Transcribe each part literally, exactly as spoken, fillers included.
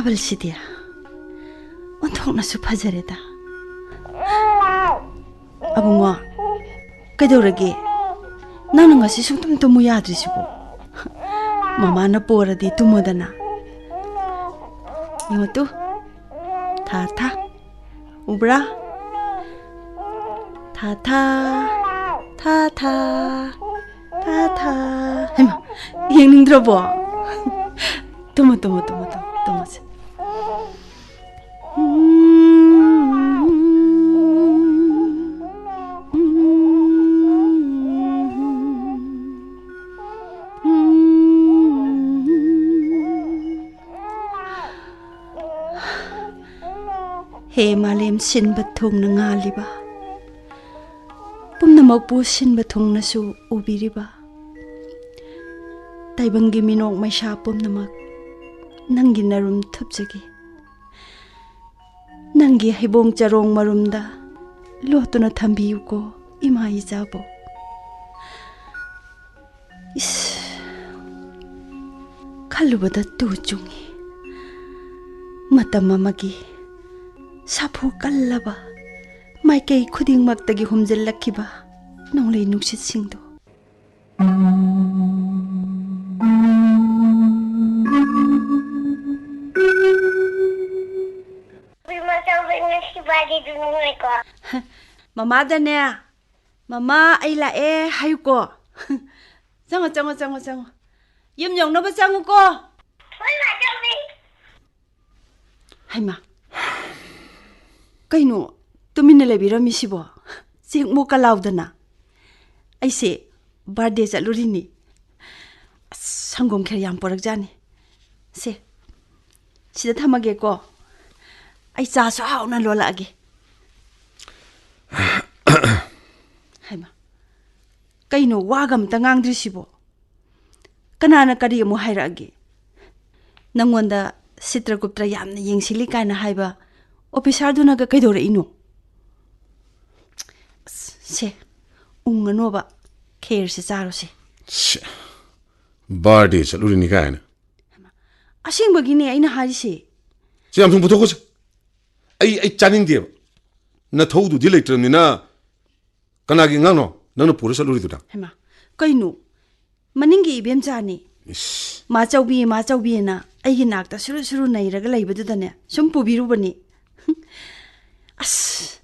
ꯑꯕꯜꯁꯤꯗꯤ ꯑꯣꯟꯊꯣꯛꯅꯁꯨ ꯐꯖꯔꯦꯗ꯫ ꯑꯕꯨꯡꯉꯣ, ꯀꯩꯗꯧꯔꯒꯦ? ꯅꯪꯅ ꯉꯁꯤ ꯁꯨꯡꯇꯨꯝ ꯇꯨꯝꯃꯨ ꯌꯥꯗ꯭ꯔꯤꯁꯤꯕꯣ? ꯃꯃꯥꯅ ꯄꯣꯔꯗꯤ ꯇꯨꯝꯃꯣꯗꯅ꯫ ꯌꯦꯡꯉꯣ ꯇꯨ, ꯊꯥ ꯊꯥ, ꯎꯕ꯭ꯔꯥ? ꯊꯥ ꯊꯥ, ꯊꯥ ꯊꯥ, ꯊꯥ ꯊꯥ꯫ ꯍꯩꯃꯥ, ꯌꯦꯡꯅꯤꯡꯗ꯭ꯔꯕꯣ? ꯇꯨꯝꯃꯣ, ꯇꯨꯝꯃꯣ, ꯇꯨꯝꯃꯣ, ꯇꯨꯝꯃꯣ, ꯇꯨꯝꯃꯣꯁꯦ꯫ ꯍꯦ ꯃꯥꯂꯦꯝ ꯁꯤꯟꯕ ꯊꯨꯡꯅ ꯉꯥꯜꯂꯤꯕ, ꯄꯨꯝꯅꯃꯛꯄꯨ ꯁꯤꯟꯕ ꯊꯨꯡꯅꯁꯨ ꯎꯕꯤꯔꯤꯕ, ꯇꯥꯏꯕꯪꯒꯤ ꯃꯤꯅꯣꯛ ꯃꯩꯁꯥ ꯄꯨꯝꯅꯃꯛ ꯅꯪꯒꯤ ꯅꯔꯨꯝ ꯊꯨꯞꯆꯒꯦ꯫ ꯅꯪꯒꯤ ꯍꯩꯕꯣꯡ ꯆꯔꯣꯡ ꯃꯔꯨꯝꯗ ꯂꯣꯠꯇꯨꯅ ꯊꯝꯕꯤꯌꯨꯀꯣ, ꯏꯃꯥ ꯏꯆꯥꯕꯨ꯫ ꯏꯁ, ꯈꯜꯂꯨꯕꯗ ꯇꯨ ꯆꯨꯡꯉꯤ꯫ ꯃꯇꯝ ꯑꯃꯒꯤ ꯁꯥꯐꯨ ꯀꯜꯂꯕ ꯃꯥꯏꯀꯩ ꯈꯨꯗꯤꯡꯃꯛꯇꯒꯤ ꯍꯨꯝꯖꯤꯜꯂꯛꯈꯤꯕ ꯅꯣꯡꯂꯩ ꯅꯨꯡꯁꯤꯠꯁꯤꯡꯗꯣ꯫ ꯃꯃꯥꯗꯅꯦ, "ꯃꯃꯥ, ꯑꯩ ꯂꯥꯛꯑꯦ" ꯍꯥꯏꯌꯨꯀꯣ꯫ ꯆꯪꯉꯣ, ꯆꯪꯉꯣ, ꯆꯪꯉꯣ, ꯆꯪꯉꯣ꯫ ꯌꯨꯝ ꯌꯧꯅꯕ ꯆꯪꯉꯨꯀꯣ꯫ ꯍꯩꯃꯥ, ꯀꯩꯅꯣ ꯇꯨꯃꯤꯟꯅ ꯂꯩꯕꯤꯔꯝꯃꯤꯁꯤꯕꯣ? ꯆꯦꯛ ꯃꯨꯛꯀ ꯂꯥꯎꯗꯅ꯫ ꯑꯩꯁꯦ ꯕꯥꯔꯗꯦ ꯆꯠꯂꯨꯔꯤꯅꯤ꯫ ꯑꯁ, ꯁꯪꯒꯣꯝ ꯈꯦꯔ ꯌꯥꯝ ꯄꯣꯔꯛꯖꯥꯠꯅꯤ꯫ ꯁꯦ, ꯁꯤꯗ ꯊꯝꯃꯒꯦꯀꯣ꯫ ꯑꯩ ꯆꯥꯁꯨ ꯍꯥꯎꯅ ꯂꯣꯜꯂꯛꯑꯒꯦ꯫ ꯍꯩꯃꯥ, ꯀꯩꯅꯣ ꯋꯥꯒ ꯑꯝꯇ ꯉꯥꯡꯗ꯭ꯔꯤꯁꯤꯕꯣ? ꯀꯅꯥꯅ ꯀꯔꯤ ꯑꯃꯨꯛ ꯍꯥꯏꯔꯛꯑꯒꯦ? ꯅꯪꯉꯣꯟꯗ ꯁꯤꯇ꯭ꯔꯒꯨꯞꯇ꯭ꯔ ꯌꯥꯝꯅ ꯌꯦꯡꯁꯤꯜꯂꯤ ꯀꯥꯏꯅ ꯍꯥꯏꯕ ꯑꯣꯐꯤꯁꯥꯔꯗꯨꯅꯒ ꯀꯩꯗꯧꯔꯛꯏꯅꯣ? ꯑꯁ, ꯁꯦ, ꯎꯪꯉꯅꯣꯕ, ꯈꯦꯔꯁꯦ ꯆꯥꯔꯣꯁꯦ꯫ ꯁꯦ, ꯕꯥꯔꯗꯦ ꯆꯠꯂꯨꯔꯤꯅꯤ ꯀꯥꯏꯅ꯫ ꯑꯁꯦꯡꯕꯒꯤꯅꯦ ꯑꯩꯅ ꯍꯥꯏꯔꯤꯁꯦ꯫ ꯁꯤ ꯌꯥꯝ ꯊꯨꯅ ꯄꯨꯊꯣꯛꯈꯣꯁꯦ꯫ ꯑꯩ ꯑꯩ ꯆꯥꯅꯤꯡꯗꯦꯕ꯫ ꯅꯊꯧꯗꯨꯗꯤ ꯂꯩꯇ꯭ꯔꯕꯅꯤꯅ ꯀꯅꯥꯒꯤ ꯑꯉꯥꯡꯅꯣ ꯅꯪꯅ ꯄꯨꯔ ꯆꯠꯂꯨꯔꯤꯗꯨꯅ? ꯍꯩꯃꯥ, ꯀꯩꯅꯣ? ꯃꯅꯤꯡꯒꯤ ꯏꯕꯦꯝꯆꯥꯅꯤ꯫ ꯏꯁ꯫ ꯃꯥ ꯆꯧꯕꯤ, ꯃꯥ ꯆꯧꯕꯤꯅ ꯑꯩꯒꯤ ꯅꯥꯛꯇ ꯁꯨꯔꯨ ꯁꯨꯔꯨ ꯅꯩꯔꯒ ꯂꯩꯕꯗꯨꯗꯅꯦ, ꯁꯨꯝ ꯄꯨꯕꯤꯔꯨꯕꯅꯤ꯫ ꯑꯁ,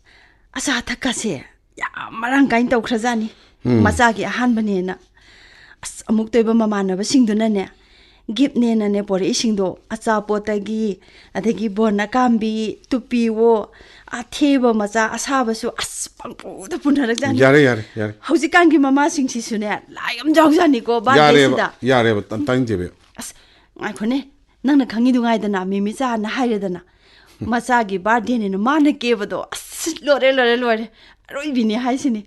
ꯑꯆꯥ ꯑꯊꯛꯀꯁꯦ ꯌꯥꯝ ꯃꯔꯥꯡ ꯀꯥꯏꯅ ꯇꯧꯈ꯭ꯔꯖꯥꯠꯅꯤ꯫ ꯎꯝ꯫ ꯃꯆꯥꯒꯤ ꯑꯍꯥꯟꯕꯅꯦꯅ꯫ ꯑꯁ, ꯑꯃꯨꯛꯇ ꯑꯣꯏꯕ ꯃꯃꯥꯟꯅꯕꯁꯤꯡꯗꯨꯅꯅꯦ, ꯒꯤꯐꯅꯦꯅꯅꯦ ꯄꯣꯔꯛꯏꯁꯤꯡꯗꯣ, ꯑꯆꯥꯄꯣꯠꯇꯒꯤ, ꯑꯗꯒꯤ ꯕꯣꯟ ꯑꯀꯥꯝꯕꯤ, ꯇꯨꯄꯤꯋꯣ, ꯑꯊꯦꯕ ꯃꯆꯥ ꯑꯁꯥꯕꯁꯨ, ꯑꯁ, ꯄꯪꯄꯨꯗ ꯄꯨꯅꯔꯛꯖꯥꯠꯅꯤ꯫ ꯌꯥꯔꯦ, ꯌꯥꯔꯦ, ꯌꯥꯔꯦ꯫ ꯍꯧꯖꯤꯛꯀꯥꯟꯒꯤ ꯃꯃꯥꯁꯤꯡꯁꯤꯁꯨꯅꯦ, ꯂꯥꯏ ꯌꯥꯝ ꯌꯥꯎꯖꯥꯠꯅꯤꯀꯣ, ꯌꯥꯔꯦꯕ, ꯕꯥꯔꯗꯦꯁꯤꯗ꯫ ꯌꯥꯔꯦꯕ, ꯇꯥ-, ꯇꯥꯅꯤꯡꯗꯦꯕ꯫ ꯑꯁ, ꯉꯥꯏꯈꯣꯅꯦ, ꯅꯪꯅ ꯈꯪꯉꯤꯗꯨ ꯉꯥꯏꯗꯅ, ꯃꯦꯃꯤꯆꯥꯅ ꯍꯥꯏꯔꯦꯗꯅ꯫ ꯃꯆꯥꯒꯤ ꯕꯥꯔꯗꯦꯅꯦꯅ ꯃꯥꯅ ꯀꯦꯕꯗꯣ, ꯑꯁ, ꯂꯣꯏꯔꯦ, ꯂꯣꯏꯔꯦ, ꯂꯣꯏꯔꯦ꯫ ꯑꯔꯣꯏꯕꯤꯅꯤ ꯍꯥꯏꯁꯤꯅꯤ꯫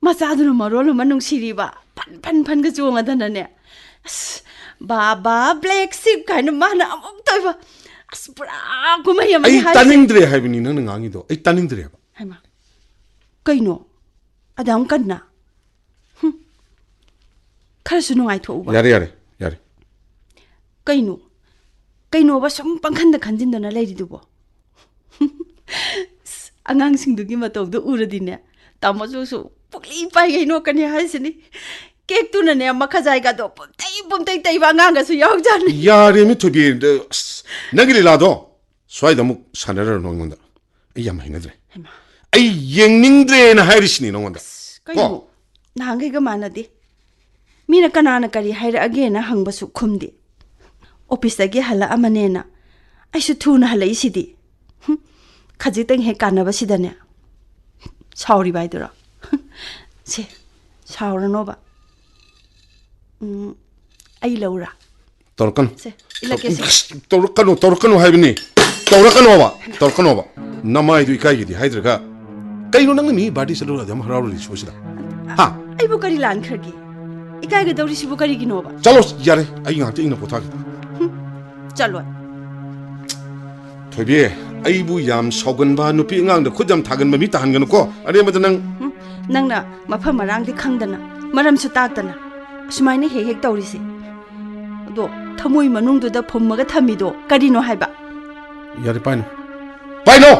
ꯃꯆꯥꯗꯨꯅ ꯃꯔꯣꯜ ꯑꯃ ꯅꯨꯡꯁꯤꯔꯤꯕ, ꯐꯟ ꯐꯟ ꯐꯟꯒ ꯆꯣꯡꯉꯗꯅꯅꯦ꯫ ꯑꯁ, "ꯕꯥꯕꯥ ꯕ꯭ꯂꯦꯛ ꯁꯤꯞ" ꯀꯥꯏꯅ ꯃꯥꯅ ꯑꯃꯨꯛ ꯇꯧꯕ꯫ ꯑꯁ, ꯄꯨꯔꯥ ꯀꯨꯝꯍꯩ ꯑꯃꯅꯤ ꯑꯩ ꯍꯥꯏꯁꯦ꯫ ꯇꯥꯅꯤꯡꯗ꯭ꯔꯦ ꯍꯥꯏꯕꯅꯤ ꯅꯪꯅ ꯉꯥꯡꯉꯤꯗꯣ, ꯑꯩ ꯇꯥꯅꯤꯡꯗ꯭ꯔꯦ ꯍꯥꯏꯕ꯫ ꯍꯩꯃꯥ, ꯀꯩꯅꯣ? ꯑꯗꯨꯛ ꯀꯟꯅ? ꯍꯨꯝ꯫ ꯈꯔꯁꯨ ꯅꯨꯡꯉꯥꯏꯊꯣꯛꯎꯕ꯫ ꯌꯥꯔꯦ, ꯌꯥꯔꯦ, ꯌꯥꯔꯦ꯫ ꯀꯩꯅꯣ? ꯀꯩꯅꯣꯕ ꯁꯨꯝ ꯄꯪꯈꯟꯗ ꯈꯟꯖꯤꯟꯗꯅ ꯂꯩꯔꯤꯗꯨꯕꯣ? ꯑꯉꯥꯡꯁꯤꯡꯗꯨꯒꯤ ꯃꯇꯧꯗꯣ ꯎꯔꯗꯤꯅꯦ, ꯇꯥꯃꯣꯁꯨ ꯄꯨꯛꯂꯤ ꯄꯥꯏꯒꯩ ꯅꯣꯛꯀꯅꯤ ꯍꯥꯏꯁꯤꯅꯤ꯫ ꯀꯦꯛꯇꯨꯅꯅꯦ, ꯃꯈꯖꯥꯏꯒꯗꯣ ꯄꯨꯝꯇꯩ ꯄꯨꯝꯇꯩ ꯇꯩꯕ ꯑꯉꯥꯡꯒꯁꯨ ꯌꯥꯎꯖꯥꯠꯅꯤ꯫ ꯌꯥꯔꯦꯃꯤ ꯊꯣꯏꯕꯤ, ꯑꯁ, ꯅꯪꯒꯤ ꯂꯤꯂꯥꯗꯣ ꯁ꯭ꯋꯥꯏꯗ ꯑꯃꯨꯛ ꯁꯥꯟꯅꯔꯅꯨ ꯑꯩꯉꯣꯟꯗ꯫ ꯑꯩ ꯌꯥꯝ ꯍꯩꯅꯗ꯭ꯔꯦ꯫ ꯍꯩꯃꯥ꯫ ꯑꯩ ꯌꯦꯡꯅꯤꯡꯗ꯭ꯔꯦꯅ ꯍꯥꯏꯔꯤꯁꯤꯅꯤ ꯅꯉꯣꯟꯗ꯫ ꯑꯁ, ꯀꯩꯅꯣ? ꯀꯣ? ꯅꯍꯥꯟꯈꯩꯒ ꯃꯥꯟꯅꯗꯦ꯫ ꯃꯤꯅ ꯀꯅꯥꯅ ꯀꯔꯤ ꯍꯥꯏꯔꯛꯑꯒꯦꯅ ꯍꯪꯕꯁꯨ ꯈꯨꯝꯗꯦ꯫ ꯑꯣꯐꯤꯁꯇꯒꯤ ꯍꯜꯂꯛꯑꯃꯅꯦꯅ ꯑꯩꯁꯨ ꯊꯨꯅ ꯍꯜꯂꯛꯏꯁꯤꯗꯤ꯫ ꯍꯨꯝ, ꯈꯖꯤꯛꯇꯪ ꯍꯦꯛ ꯀꯥꯟꯅꯕꯁꯤꯗꯅꯦ꯫ ꯁꯥꯎꯔꯤꯕ ꯍꯥꯏꯗꯨꯔꯣ? ꯁꯦ, ꯁꯥꯎꯔꯅꯣꯕ꯫ ꯎꯝ, ꯑꯩ ꯂꯧꯔꯥ? ꯇꯧꯔꯛꯀꯅꯨ꯫ ꯁꯦ, ꯏꯜꯂꯛꯀꯦ ꯁꯦ꯫ ꯇꯧꯔꯛꯀꯅꯨ, ꯇꯧꯔꯛꯀꯅꯨ ꯍꯥꯏꯕꯅꯤ꯫ ꯇꯧꯔꯛꯀꯅꯣꯕ, ꯇꯧꯔꯛꯀꯅꯣꯕ꯫ ꯅꯃꯥꯏꯗꯨ ꯏꯀꯥꯏꯒꯤꯗꯤ ꯍꯥꯏꯗ꯭ꯔꯒ, ꯀꯩꯅꯣ ꯅꯪꯅ ꯃꯤ ꯕꯥꯔꯗꯦ ꯆꯠꯂꯨꯔ ꯑꯗꯨꯝ ꯍꯔꯥꯎꯔꯨꯔꯤꯁꯤꯕꯨ ꯁꯤꯗ? ꯍꯥ? ꯑꯩꯕꯨ ꯀꯔꯤ ꯂꯥꯟꯈ꯭ꯔꯒꯦ? ꯏꯀꯥꯏꯒꯗꯧꯔꯤꯁꯤꯕꯨ ꯀꯔꯤꯒꯤꯅꯣꯕ? ꯆꯠꯂꯣ, ꯌꯥꯔꯦ, ꯑꯩ ꯉꯥꯏꯍꯥꯛꯇ ꯏꯪꯅ ꯄꯣꯊꯥꯒꯦ꯫ ꯍꯨꯝ, ꯆꯠꯂꯣꯏ꯫ ꯊꯣꯏꯕꯤ, ꯑꯩꯕꯨ ꯌꯥꯝ ꯁꯥꯎꯒꯟꯕ, ꯅꯨꯄꯤ ꯑꯉꯥꯡꯗ ꯈꯨꯠ ꯌꯥꯝ ꯊꯥꯒꯟꯕ ꯃꯤ ꯇꯥꯍꯟꯒꯅꯨꯀꯣ꯫ ꯑꯔꯦꯝꯕꯗ ꯅꯪ ꯍꯨꯝ, ꯅꯪꯅ ꯃꯐꯝ ꯃꯔꯥꯡꯗꯤ ꯈꯪꯗꯅ, ꯃꯔꯝꯁꯨ ꯇꯥꯛꯇꯅ, ꯑꯁꯨꯃꯥꯏꯅ ꯍꯦꯛ ꯍꯦꯛ ꯇꯧꯔꯤꯁꯦ꯫ ꯑꯗꯣ ꯊꯃꯣꯏ ꯃꯅꯨꯡꯗꯨꯗ ꯐꯨꯝꯃꯒ ꯊꯝꯃꯤꯗꯣ ꯀꯔꯤꯅꯣ ꯍꯥꯏꯕ? ꯌꯥꯔꯦ, ꯄꯥꯏꯅꯨ꯫ ꯄꯥꯏꯅꯨ!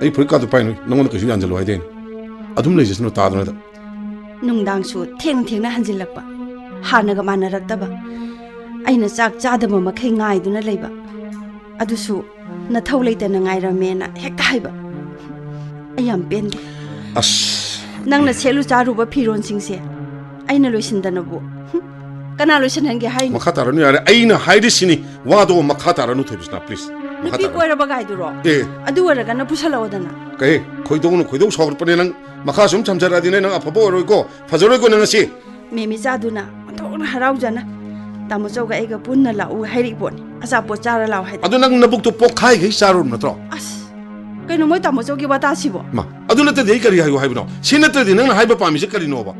ꯑꯩ ꯐꯨꯔꯤꯠ ꯀꯥꯗꯨ ꯄꯥꯏꯅꯨ꯫ ꯅꯉꯣꯟꯗ ꯀꯩꯁꯨ ꯌꯥꯟꯁꯤꯜꯂꯨ ꯍꯥꯏꯗꯦ ꯑꯩꯅ꯫ ꯑꯗꯨꯝ ꯂꯩꯖꯁꯅꯨ ꯇꯥꯗꯅꯗ꯫ ꯅꯨꯡꯗꯥꯡꯁꯨ ꯊꯦꯡ ꯊꯦꯡꯅ ꯍꯟꯖꯤꯜꯂꯛꯄ꯫ ꯍꯥꯟꯅꯒ ꯃꯥꯟꯅꯔꯛꯇꯕ꯫ ꯑꯩꯅ ꯆꯥꯛ ꯆꯥꯗꯕ ꯃꯈꯩ ꯉꯥꯏꯗꯨꯅ ꯂꯩꯕ꯫ ꯑꯗꯨꯁꯨ ꯅꯊꯧ ꯂꯩꯇꯅ ꯉꯥꯏꯔꯝꯃꯦꯅ ꯍꯦꯛꯇ ꯍꯥꯏꯕ꯫ ꯑꯩ ꯌꯥꯝ ꯄꯦꯟꯗꯦ꯫ ꯑꯁ꯫ ꯅꯪꯅ ꯁꯦꯠꯂꯨ ꯆꯥꯔꯨꯕ ꯐꯤꯔꯣꯟꯁꯤꯡꯁꯦ ꯑꯩꯅ ꯂꯣꯏꯁꯤꯟꯗꯅꯕꯨ꯫ ꯍꯨꯝ, ꯀꯅꯥ ꯂꯣꯏꯁꯤꯟꯍꯟꯒꯦ ꯍꯥꯏꯅꯣ? ꯃꯈꯥ ꯇꯥꯔꯅꯨ ꯌꯥꯔꯦ꯫ ꯑꯩꯅ ꯍꯥꯏꯔꯤꯁꯤꯅꯤ꯫ ꯋꯥꯗꯣ ꯃꯈꯥ ꯇꯥꯔꯅꯨ, ꯊꯣꯏꯕꯤꯁꯅꯥ, please꯫ ꯃꯈꯥ ꯅꯨꯄꯤ ꯇꯥꯔꯅꯨ꯫ ꯀꯣꯏꯔꯕ ꯒꯥꯏꯗꯨꯔꯣ? ꯑꯦ꯫ ꯑꯗꯨ ꯑꯣꯏꯔꯒꯅ ꯄꯨꯁꯜꯂꯛꯑꯣꯗꯅ꯫ ꯀꯩ? ꯈꯣꯏꯗꯧꯅ ꯈꯣꯏꯗꯧ ꯁꯥꯎꯒꯠꯄꯅꯦ ꯅꯪ꯫ ꯃꯈꯥ ꯁꯨꯝ ꯁꯝꯖꯔꯛꯑꯗꯤ ꯅꯪ ꯑꯐꯕ ꯑꯣꯏꯔꯣꯏꯀꯣ, ꯐꯖꯔꯣꯏꯀꯣ ꯅꯪ ꯉꯁꯤ꯫ ꯃꯦꯃꯤꯆꯥꯗꯨꯅ ꯑꯣꯟꯊꯣꯛꯅ ꯍꯔꯥꯎꯖꯅ ꯇꯥꯃꯣꯆꯧꯒ ꯑꯩꯒ ꯄꯨꯟꯅ ꯂꯥꯛꯎ ꯍꯥꯏꯔꯛꯏ ꯄꯣꯠꯅꯤ, ꯑꯆꯥꯄꯣꯠ ꯆꯥꯔ ꯂꯥꯛꯑꯣ ꯍꯥꯏꯗꯅ꯫ ꯑꯗꯨ ꯅꯪ ꯅꯕꯨꯛꯇꯣ ꯄꯣꯛꯈꯥꯏꯈꯩ ꯆꯥꯔꯨꯔꯕ ꯅꯠꯇ꯭ꯔꯣ? ꯑꯁ, ꯀꯩꯅꯣ ꯃꯣꯏ ꯇꯥꯃꯣꯆꯧꯒꯤ ꯋꯥꯇꯥꯁꯤꯕꯣ? ꯃꯥ, ꯑꯗꯨ ꯅꯠꯇꯗꯤ ꯑꯩ ꯀꯔꯤ ꯍꯥꯏꯌꯨ ꯍꯥꯏꯕꯅꯣ? ꯁꯤ ꯅꯠꯇ꯭ꯔꯗꯤ ꯅꯪꯅ ꯍꯥꯏꯕ ꯄꯥꯝꯃꯤꯁꯦ ꯀꯔꯤꯅꯣꯕ?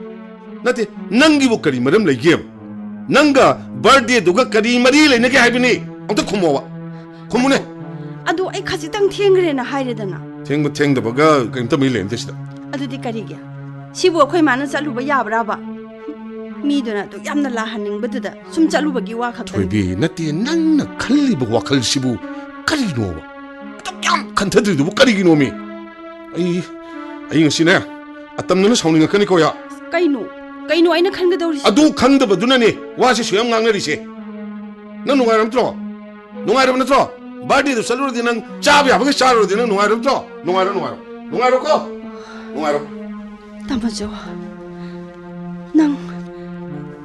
ꯅꯠꯇꯦ, ꯅꯪꯒꯤꯕꯨ ꯀꯔꯤ ꯃꯔꯝ ꯂꯩꯒꯦꯕ? ꯅꯪꯒ birthdayꯗꯨꯒ ꯀꯔꯤ ꯃꯔꯤ ꯂꯩꯅꯒꯦ ꯍꯥꯏꯕꯅꯤ? ꯑꯝꯇ ꯈꯨꯝꯃꯣꯕ꯫ ꯈꯨꯝꯃꯨꯅꯦ꯫ ꯑꯗꯨ ꯑꯩ ꯈꯖꯤꯛꯇꯪ ꯊꯦꯡꯈ꯭ꯔꯦꯅ ꯍꯥꯏꯔꯦꯗꯅ꯫ ꯊꯦꯡꯕ ꯊꯦꯡꯗꯕꯒ ꯀꯔꯤꯝꯇ ꯃꯔꯤ ꯂꯩꯅꯗꯦ ꯁꯤꯗ꯫ ꯑꯗꯨꯗꯤ ꯀꯔꯤꯒꯤ? ꯁꯤꯕꯨ ꯑꯩꯈꯣꯏ ꯃꯥꯅ ꯆꯠꯂꯨꯕ ꯌꯥꯕ꯭ꯔꯥꯕ? ꯃꯤꯗꯨꯅ ꯑꯗꯨꯛ ꯌꯥꯝꯅ ꯂꯥꯛꯍꯟꯅꯤꯡꯕꯗꯨꯗ ꯁꯨꯝ ꯆꯠꯂꯨꯕꯒꯤ ꯋꯥ ꯈꯛꯇꯅꯤ꯫ ꯊꯣꯏꯕꯤ, ꯅꯠꯇꯦ, ꯅꯪꯅ ꯈꯜꯂꯤꯕ ꯋꯥꯈꯜꯁꯤꯕꯨ ꯀꯔꯤꯅꯣꯕ? ꯑꯗꯨꯛ ꯌꯥꯝ ꯈꯟꯊꯗ꯭ꯔꯤꯗꯨꯕꯨ ꯀꯔꯤꯒꯤꯅꯣꯃꯤ? ꯑꯩ, ꯑꯩ ꯉꯁꯤꯅꯦ, ꯑꯇꯝꯅꯅ ꯁꯥꯎꯅꯤꯡꯉꯛꯀꯅꯤꯀꯣ, ꯌꯥ꯫ ꯀꯩꯅꯣ? ꯀꯩꯅꯣ ꯑꯩꯅ ꯈꯟꯒꯗꯧꯔꯤꯁꯦ? ꯑꯗꯨ ꯈꯪꯗꯕꯗꯨꯅꯅꯦ ꯋꯥꯁꯤ ꯁꯨꯌꯥꯝ ꯉꯥꯡꯅꯔꯤꯁꯦ꯫ ꯅꯪ ꯅꯨꯡꯉꯥꯏꯔꯝꯇ꯭ꯔꯣ? ꯅꯨꯡꯉꯥꯏꯔꯕ ꯅꯠꯇ꯭ꯔꯣ? Birthdayꯗꯨ ꯆꯠꯂꯨꯔꯗꯤ ꯅꯪ ꯆꯥꯕ ꯌꯥꯕꯒꯤ ꯆꯥꯔꯨꯔꯗꯤ ꯅꯪ ꯅꯨꯡꯉꯥꯏꯔꯝꯇ꯭ꯔꯣ? ꯅꯨꯡꯉꯥꯏꯔꯣ, ꯅꯨꯡꯉꯥꯏꯔꯣ꯫ ꯅꯨꯡꯉꯥꯏꯔꯣꯀꯣ? ꯅꯨꯡꯉꯥꯏꯔꯣ꯫ ꯇꯥꯃꯣꯆꯧ, ꯅꯪ,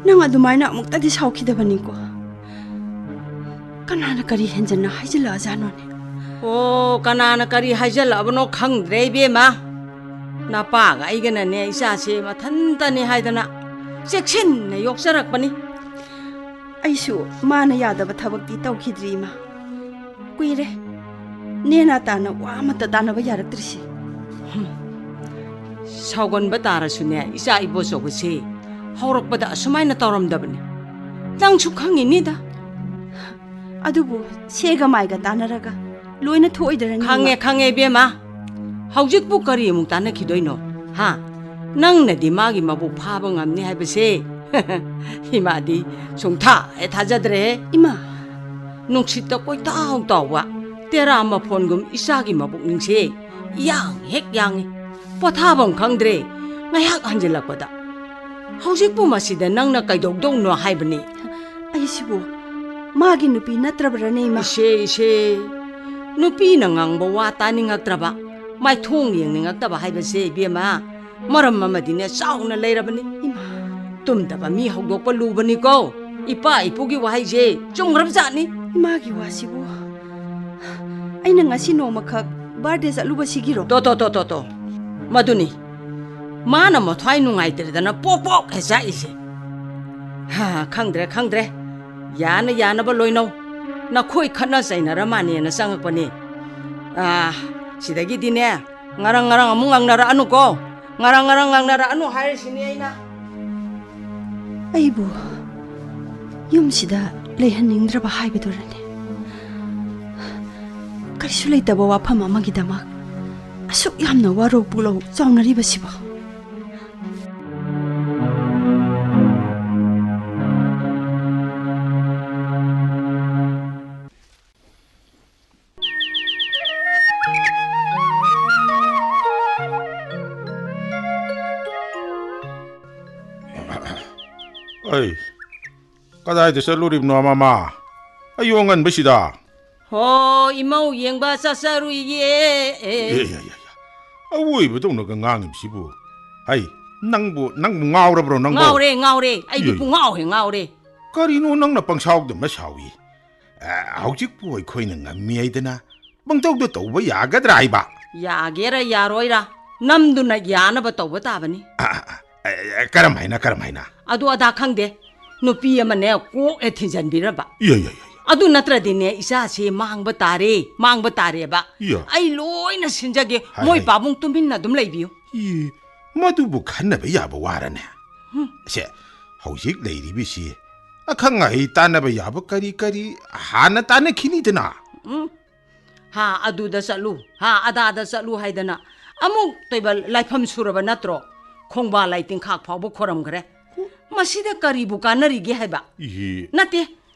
ꯅꯪ ꯑꯗꯨꯃꯥꯏꯅ ꯑꯃꯨꯛꯇꯗꯤ ꯁꯥꯎꯈꯤꯗꯕꯅꯤꯀꯣ꯫ ꯀꯅꯥꯅ ꯀꯔꯤ ꯍꯦꯟꯖꯟꯅ ꯍꯥꯏꯖꯤꯜꯂꯛꯑꯖꯥꯠꯅꯣꯅꯦ? ꯑꯣ, ꯀꯅꯥꯅ ꯀꯔꯤ ꯍꯥꯏꯖꯤꯜꯂꯛꯑꯕꯅꯣ ꯈꯪꯗ꯭ꯔꯦ, ꯏꯕꯦꯝꯃ꯫ ꯅꯄꯥꯒ ꯑꯩꯒꯅꯅꯦ ꯏꯆꯥꯁꯦ ꯃꯊꯟꯇꯅꯤ ꯍꯥꯏꯗꯅ ꯆꯦꯛꯁꯤꯟꯅ ꯌꯣꯛꯆꯔꯛꯄꯅꯤ꯫ ꯑꯩꯁꯨ ꯃꯥꯅ ꯌꯥꯗꯕ ꯊꯕꯛꯇꯤ ꯇꯧꯈꯤꯗ꯭ꯔꯤ, ꯏꯃꯥ꯫ ꯀꯨꯏꯔꯦ ꯅꯦꯅꯥ ꯇꯥꯅ ꯋꯥ ꯑꯃꯠꯇ ꯇꯥꯅꯕ ꯌꯥꯔꯛꯇ꯭ꯔꯤꯁꯦ꯫ ꯍꯨꯝ꯫ ꯁꯥꯎꯒꯟꯕ ꯇꯥꯔꯁꯨꯅꯦ, ꯏꯆꯥ ꯏꯕꯣꯆꯧꯕꯁꯦ ꯍꯧꯔꯛꯄꯗ ꯑꯁꯨꯃꯥꯏꯅ ꯇꯧꯔꯝꯗꯕꯅꯤ꯫ ꯅꯪꯁꯨ ꯈꯪꯉꯤꯅꯤꯗ꯫ ꯑꯗꯨꯕꯨ ꯁꯦꯒ ꯃꯥꯏꯒ ꯇꯥꯟꯅꯔꯒ ꯂꯣꯏꯅ ꯊꯣꯛꯑꯣꯏꯗ꯭ꯔꯅꯤ, ꯈꯪꯉꯦ, ꯏꯃꯥ? ꯈꯪꯉꯦ, ꯏꯕꯦꯝꯃ꯫ ꯍꯧꯖꯤꯛꯄꯨ ꯀꯔꯤ ꯑꯃꯨꯛ ꯇꯥꯟꯅꯈꯤꯗꯣꯏꯅꯣ? ꯍꯥ? ꯅꯪꯅꯗꯤ ꯃꯥꯒꯤ ꯃꯕꯨꯛ ꯐꯥꯕ ꯉꯝꯅꯤ ꯍꯥꯏꯕꯁꯦ ꯏꯃꯥꯗꯤ ꯁꯨꯡꯊꯥ ꯍꯦꯛ ꯊꯥꯖꯗ꯭ꯔꯦꯍꯦ꯫ ꯏꯃꯥ! ꯅꯨꯡꯁꯤꯠꯇ ꯀꯣꯏꯇꯥꯎ ꯇꯥꯎꯕ ꯇꯦꯔꯥ ꯃꯐꯣꯟꯒꯨꯝ ꯏꯆꯥꯒꯤ ꯃꯕꯨꯛꯅꯤꯡꯁꯦ ꯏꯌꯥꯡ ꯍꯦꯛ ꯌꯥꯡꯉꯤ꯫ ꯄꯣꯊꯥꯐꯝ ꯈꯪꯗ꯭ꯔꯦ꯫ ꯉꯥꯏꯍꯥꯛ ꯍꯟꯖꯤꯜꯂꯛꯄꯗ, "ꯍꯧꯖꯤꯛꯄꯨ ꯃꯁꯤꯗ ꯅꯪꯅ ꯀꯩꯗꯧꯗꯧꯅꯣ?" ꯍꯥꯏꯕꯅꯤ꯫ ꯑꯩꯁꯤꯕꯨ ꯃꯥꯒꯤ ꯅꯨꯄꯤ ꯅꯠꯇ꯭ꯔꯕ꯭ꯔꯅꯦ, ꯏꯃꯥ? ꯏꯆꯦ, ꯏꯆꯦ, ꯅꯨꯄꯤꯅ ꯉꯥꯡꯕ ꯋꯥ ꯇꯥꯅꯤꯡꯉꯛꯇ꯭ꯔꯕ, ꯃꯥꯏꯊꯣꯡ ꯌꯦꯡꯅꯤꯡꯉꯛꯇꯕ ꯍꯥꯏꯕꯁꯦ, ꯏꯕꯦꯝꯃ, ꯃꯔꯝ ꯑꯃꯗꯤꯅꯦ ꯆꯥꯎꯅ ꯂꯩꯔꯕꯅꯤ꯫ ꯏꯃꯥ꯫ ꯇꯨꯝꯗꯕ ꯃꯤ ꯍꯧꯗꯣꯛꯄ ꯂꯨꯕꯅꯤꯀꯣ꯫ ꯏꯄꯥ ꯏꯄꯨꯒꯤ ꯋꯥꯍꯩꯁꯦ ꯆꯨꯝꯈ꯭ꯔꯕꯖꯥꯠꯅꯤ꯫ ꯏꯃꯥꯒꯤ ꯋꯥꯁꯤꯕꯨ ꯑꯩꯅ ꯉꯁꯤ ꯅꯣꯡꯃꯈꯛ ꯕꯥꯔꯗꯦ ꯆꯠꯂꯨꯕꯁꯤꯒꯤꯔꯣ? ꯇꯣ, ꯇꯣ, ꯇꯣ, ꯇꯣ, ꯇꯣ꯫ ꯃꯗꯨꯅꯤ꯫ ꯃꯥꯅ ꯃꯊ꯭ꯋꯥꯏ ꯅꯨꯡꯉꯥꯏꯇ꯭ꯔꯗꯅ ꯄꯣꯛ ꯄꯣꯛ ꯍꯦꯛ ꯆꯥꯛꯏꯁꯦ꯫ ꯍꯥ, ꯈꯪꯗ꯭ꯔꯦ, ꯈꯪꯗ꯭ꯔꯦ꯫ ꯌꯥꯅ ꯌꯥꯅꯕ ꯂꯣꯏꯅꯧ꯫ ꯅꯈꯣꯏ ꯈꯠꯅ ꯆꯩꯅꯔ ꯃꯥꯅꯦꯅ ꯆꯪꯉꯛꯄꯅꯤ꯫ ꯑꯥ, ꯁꯤꯗꯒꯤꯗꯤꯅꯦ, ꯉꯔꯪ ꯉꯔꯪ ꯑꯃꯨꯛ ꯉꯪꯅꯔꯛꯑꯅꯨꯀꯣ꯫ ꯉꯔꯪ ꯉꯔꯪ ꯉꯪꯅꯔꯛꯑꯅꯨ ꯍꯥꯏꯔꯤꯁꯤꯅꯤ ꯑꯩꯅ꯫ ꯑꯩꯕꯨ ꯌꯨꯝꯁꯤꯗ ꯂꯩꯍꯟꯅꯤꯡꯗ꯭ꯔꯕ ꯍꯥꯏꯕꯗꯨꯔꯅꯦ? ꯀꯔꯤꯁꯨ ꯂꯩꯇꯕ ꯋꯥꯐꯝ ꯑꯃꯒꯤꯗꯃꯛ ꯑꯁꯨꯛ ꯌꯥꯝꯅ ꯋꯥꯔꯧ ꯄꯨꯛꯂꯧ ꯆꯥꯎꯅꯔꯤꯕꯁꯤꯕꯣ? ꯑꯩ, ꯀꯗꯥꯏꯗ ꯆꯠꯂꯨꯔꯤꯕꯅꯣ, ꯃꯃꯥ? ꯑꯌꯨꯛ ꯑꯉꯟꯕꯁꯤꯗ? ꯍꯣ, ꯏꯃꯧ ꯌꯦꯡꯕ ꯆꯠꯆꯔꯨꯏꯌꯦ꯫ ꯑꯦ, ꯌꯥ, ꯌꯥ, ꯌꯥ꯫ ꯑꯋꯣꯏꯕꯗꯧꯅꯒ ꯉꯥꯡꯉꯤꯕꯁꯤꯕꯨ꯫ ꯍꯩ, ꯅꯪꯕꯨ, ꯅꯪꯕꯨ ꯉꯥꯎꯔꯕ꯭ꯔꯣ, ꯅꯪꯕꯨ? ꯉꯥꯎꯔꯦ, ꯉꯥꯎꯔꯦ꯫ ꯑꯩꯗꯤ ꯌꯦ, ꯌꯦ꯫ ꯄꯨꯡꯉꯥꯎ ꯍꯦꯛ ꯉꯥꯎꯔꯦ꯫ ꯀꯔꯤꯅꯣ ꯅꯪꯅ ꯄꯪꯁꯥꯎꯗ ꯃꯁꯥꯎꯏ? ꯑ, ꯍꯧꯖꯤꯛꯄꯨ ꯑꯩꯈꯣꯏꯅ ꯉꯝꯃꯤ ꯍꯥꯏꯗꯅ ꯄꯪꯇꯧꯗ ꯇꯧꯕ ꯌꯥꯒꯗ꯭ꯔꯥ ꯍꯥꯏꯕ? ꯌꯥꯒꯦꯔꯥ ꯌꯥꯔꯣꯏꯔꯥ, ꯅꯝꯗꯨꯅ ꯌꯥꯅꯕ ꯇꯧꯕ ꯇꯥꯕꯅꯤ꯫ ꯑ, ꯑ, ꯑ, ꯑ, ꯀꯔꯝ ꯍꯥꯏꯅ, ꯀꯔꯝ ꯍꯥꯏꯅ? ꯑꯗꯨ ꯑꯗꯥ ꯈꯪꯗꯦ꯫ ꯅꯨꯄꯤ ꯑꯃꯅꯦ ꯀꯣꯛ ꯍꯦꯛ ꯊꯤꯟꯖꯟꯕꯤꯔꯕ꯫ ꯏꯌꯥ, ꯏꯌꯥ, ꯏꯌꯥ, ꯏꯌꯥ꯫ ꯑꯗꯨ ꯅꯠꯇ꯭ꯔꯗꯤꯅꯦ, ꯏꯆꯥꯁꯦ ꯃꯥꯡꯕ ꯇꯥꯔꯦ, ꯃꯥꯡꯕ ꯇꯥꯔꯦꯕ꯫ ꯏꯌꯥ꯫ ꯑꯩ ꯂꯣꯏꯅ ꯁꯤꯟꯖꯒꯦ꯫ ꯍꯥꯏ, ꯃꯣꯏ ꯍꯥꯏ꯫ ꯄꯥꯕꯨꯡ ꯇꯨꯃꯤꯟꯅ ꯑꯗꯨꯝ ꯂꯩꯕꯤꯌꯨ꯫ ꯏ, ꯃꯗꯨꯕꯨ ꯈꯟꯅꯕ ꯌꯥꯕ ꯋꯥꯔꯅꯦ? ꯍꯨꯝ꯫ ꯁꯦ, ꯍꯧꯖꯤꯛ ꯂꯩꯔꯤꯕꯁꯤ ꯑꯈꯪ ꯑꯍꯩ ꯇꯥꯟꯅꯕ ꯌꯥꯕ ꯀꯔꯤ ꯀꯔꯤ ꯍꯥꯟꯅ ꯇꯥꯟꯅꯈꯤꯅꯤꯗꯅ꯫ ꯎꯝ꯫ ꯍꯥ, ꯑꯗꯨꯗ ꯆꯠꯂꯨ, ꯍꯥ, ꯑꯗꯥꯗ ꯆꯠꯂꯨ ꯍꯥꯏꯗꯅ ꯑꯃꯨꯛ ꯇꯣꯏꯕ ꯂꯥꯏꯐꯝ ꯁꯨꯔꯕ ꯅꯠꯇ꯭ꯔꯣ? ꯈꯣꯡꯕꯥꯜ ꯂꯥꯏ ꯇꯤꯟꯈꯥꯛ ꯐꯥꯎꯕ ꯈꯣꯔꯝꯈ꯭ꯔꯦ꯫ ꯃꯁꯤꯗ ꯀꯔꯤꯕꯨ ꯀꯥꯟꯅꯔꯤꯒꯦ ꯍꯥꯏꯕ? ꯏꯍꯦ꯫ ꯅꯠꯇꯦ,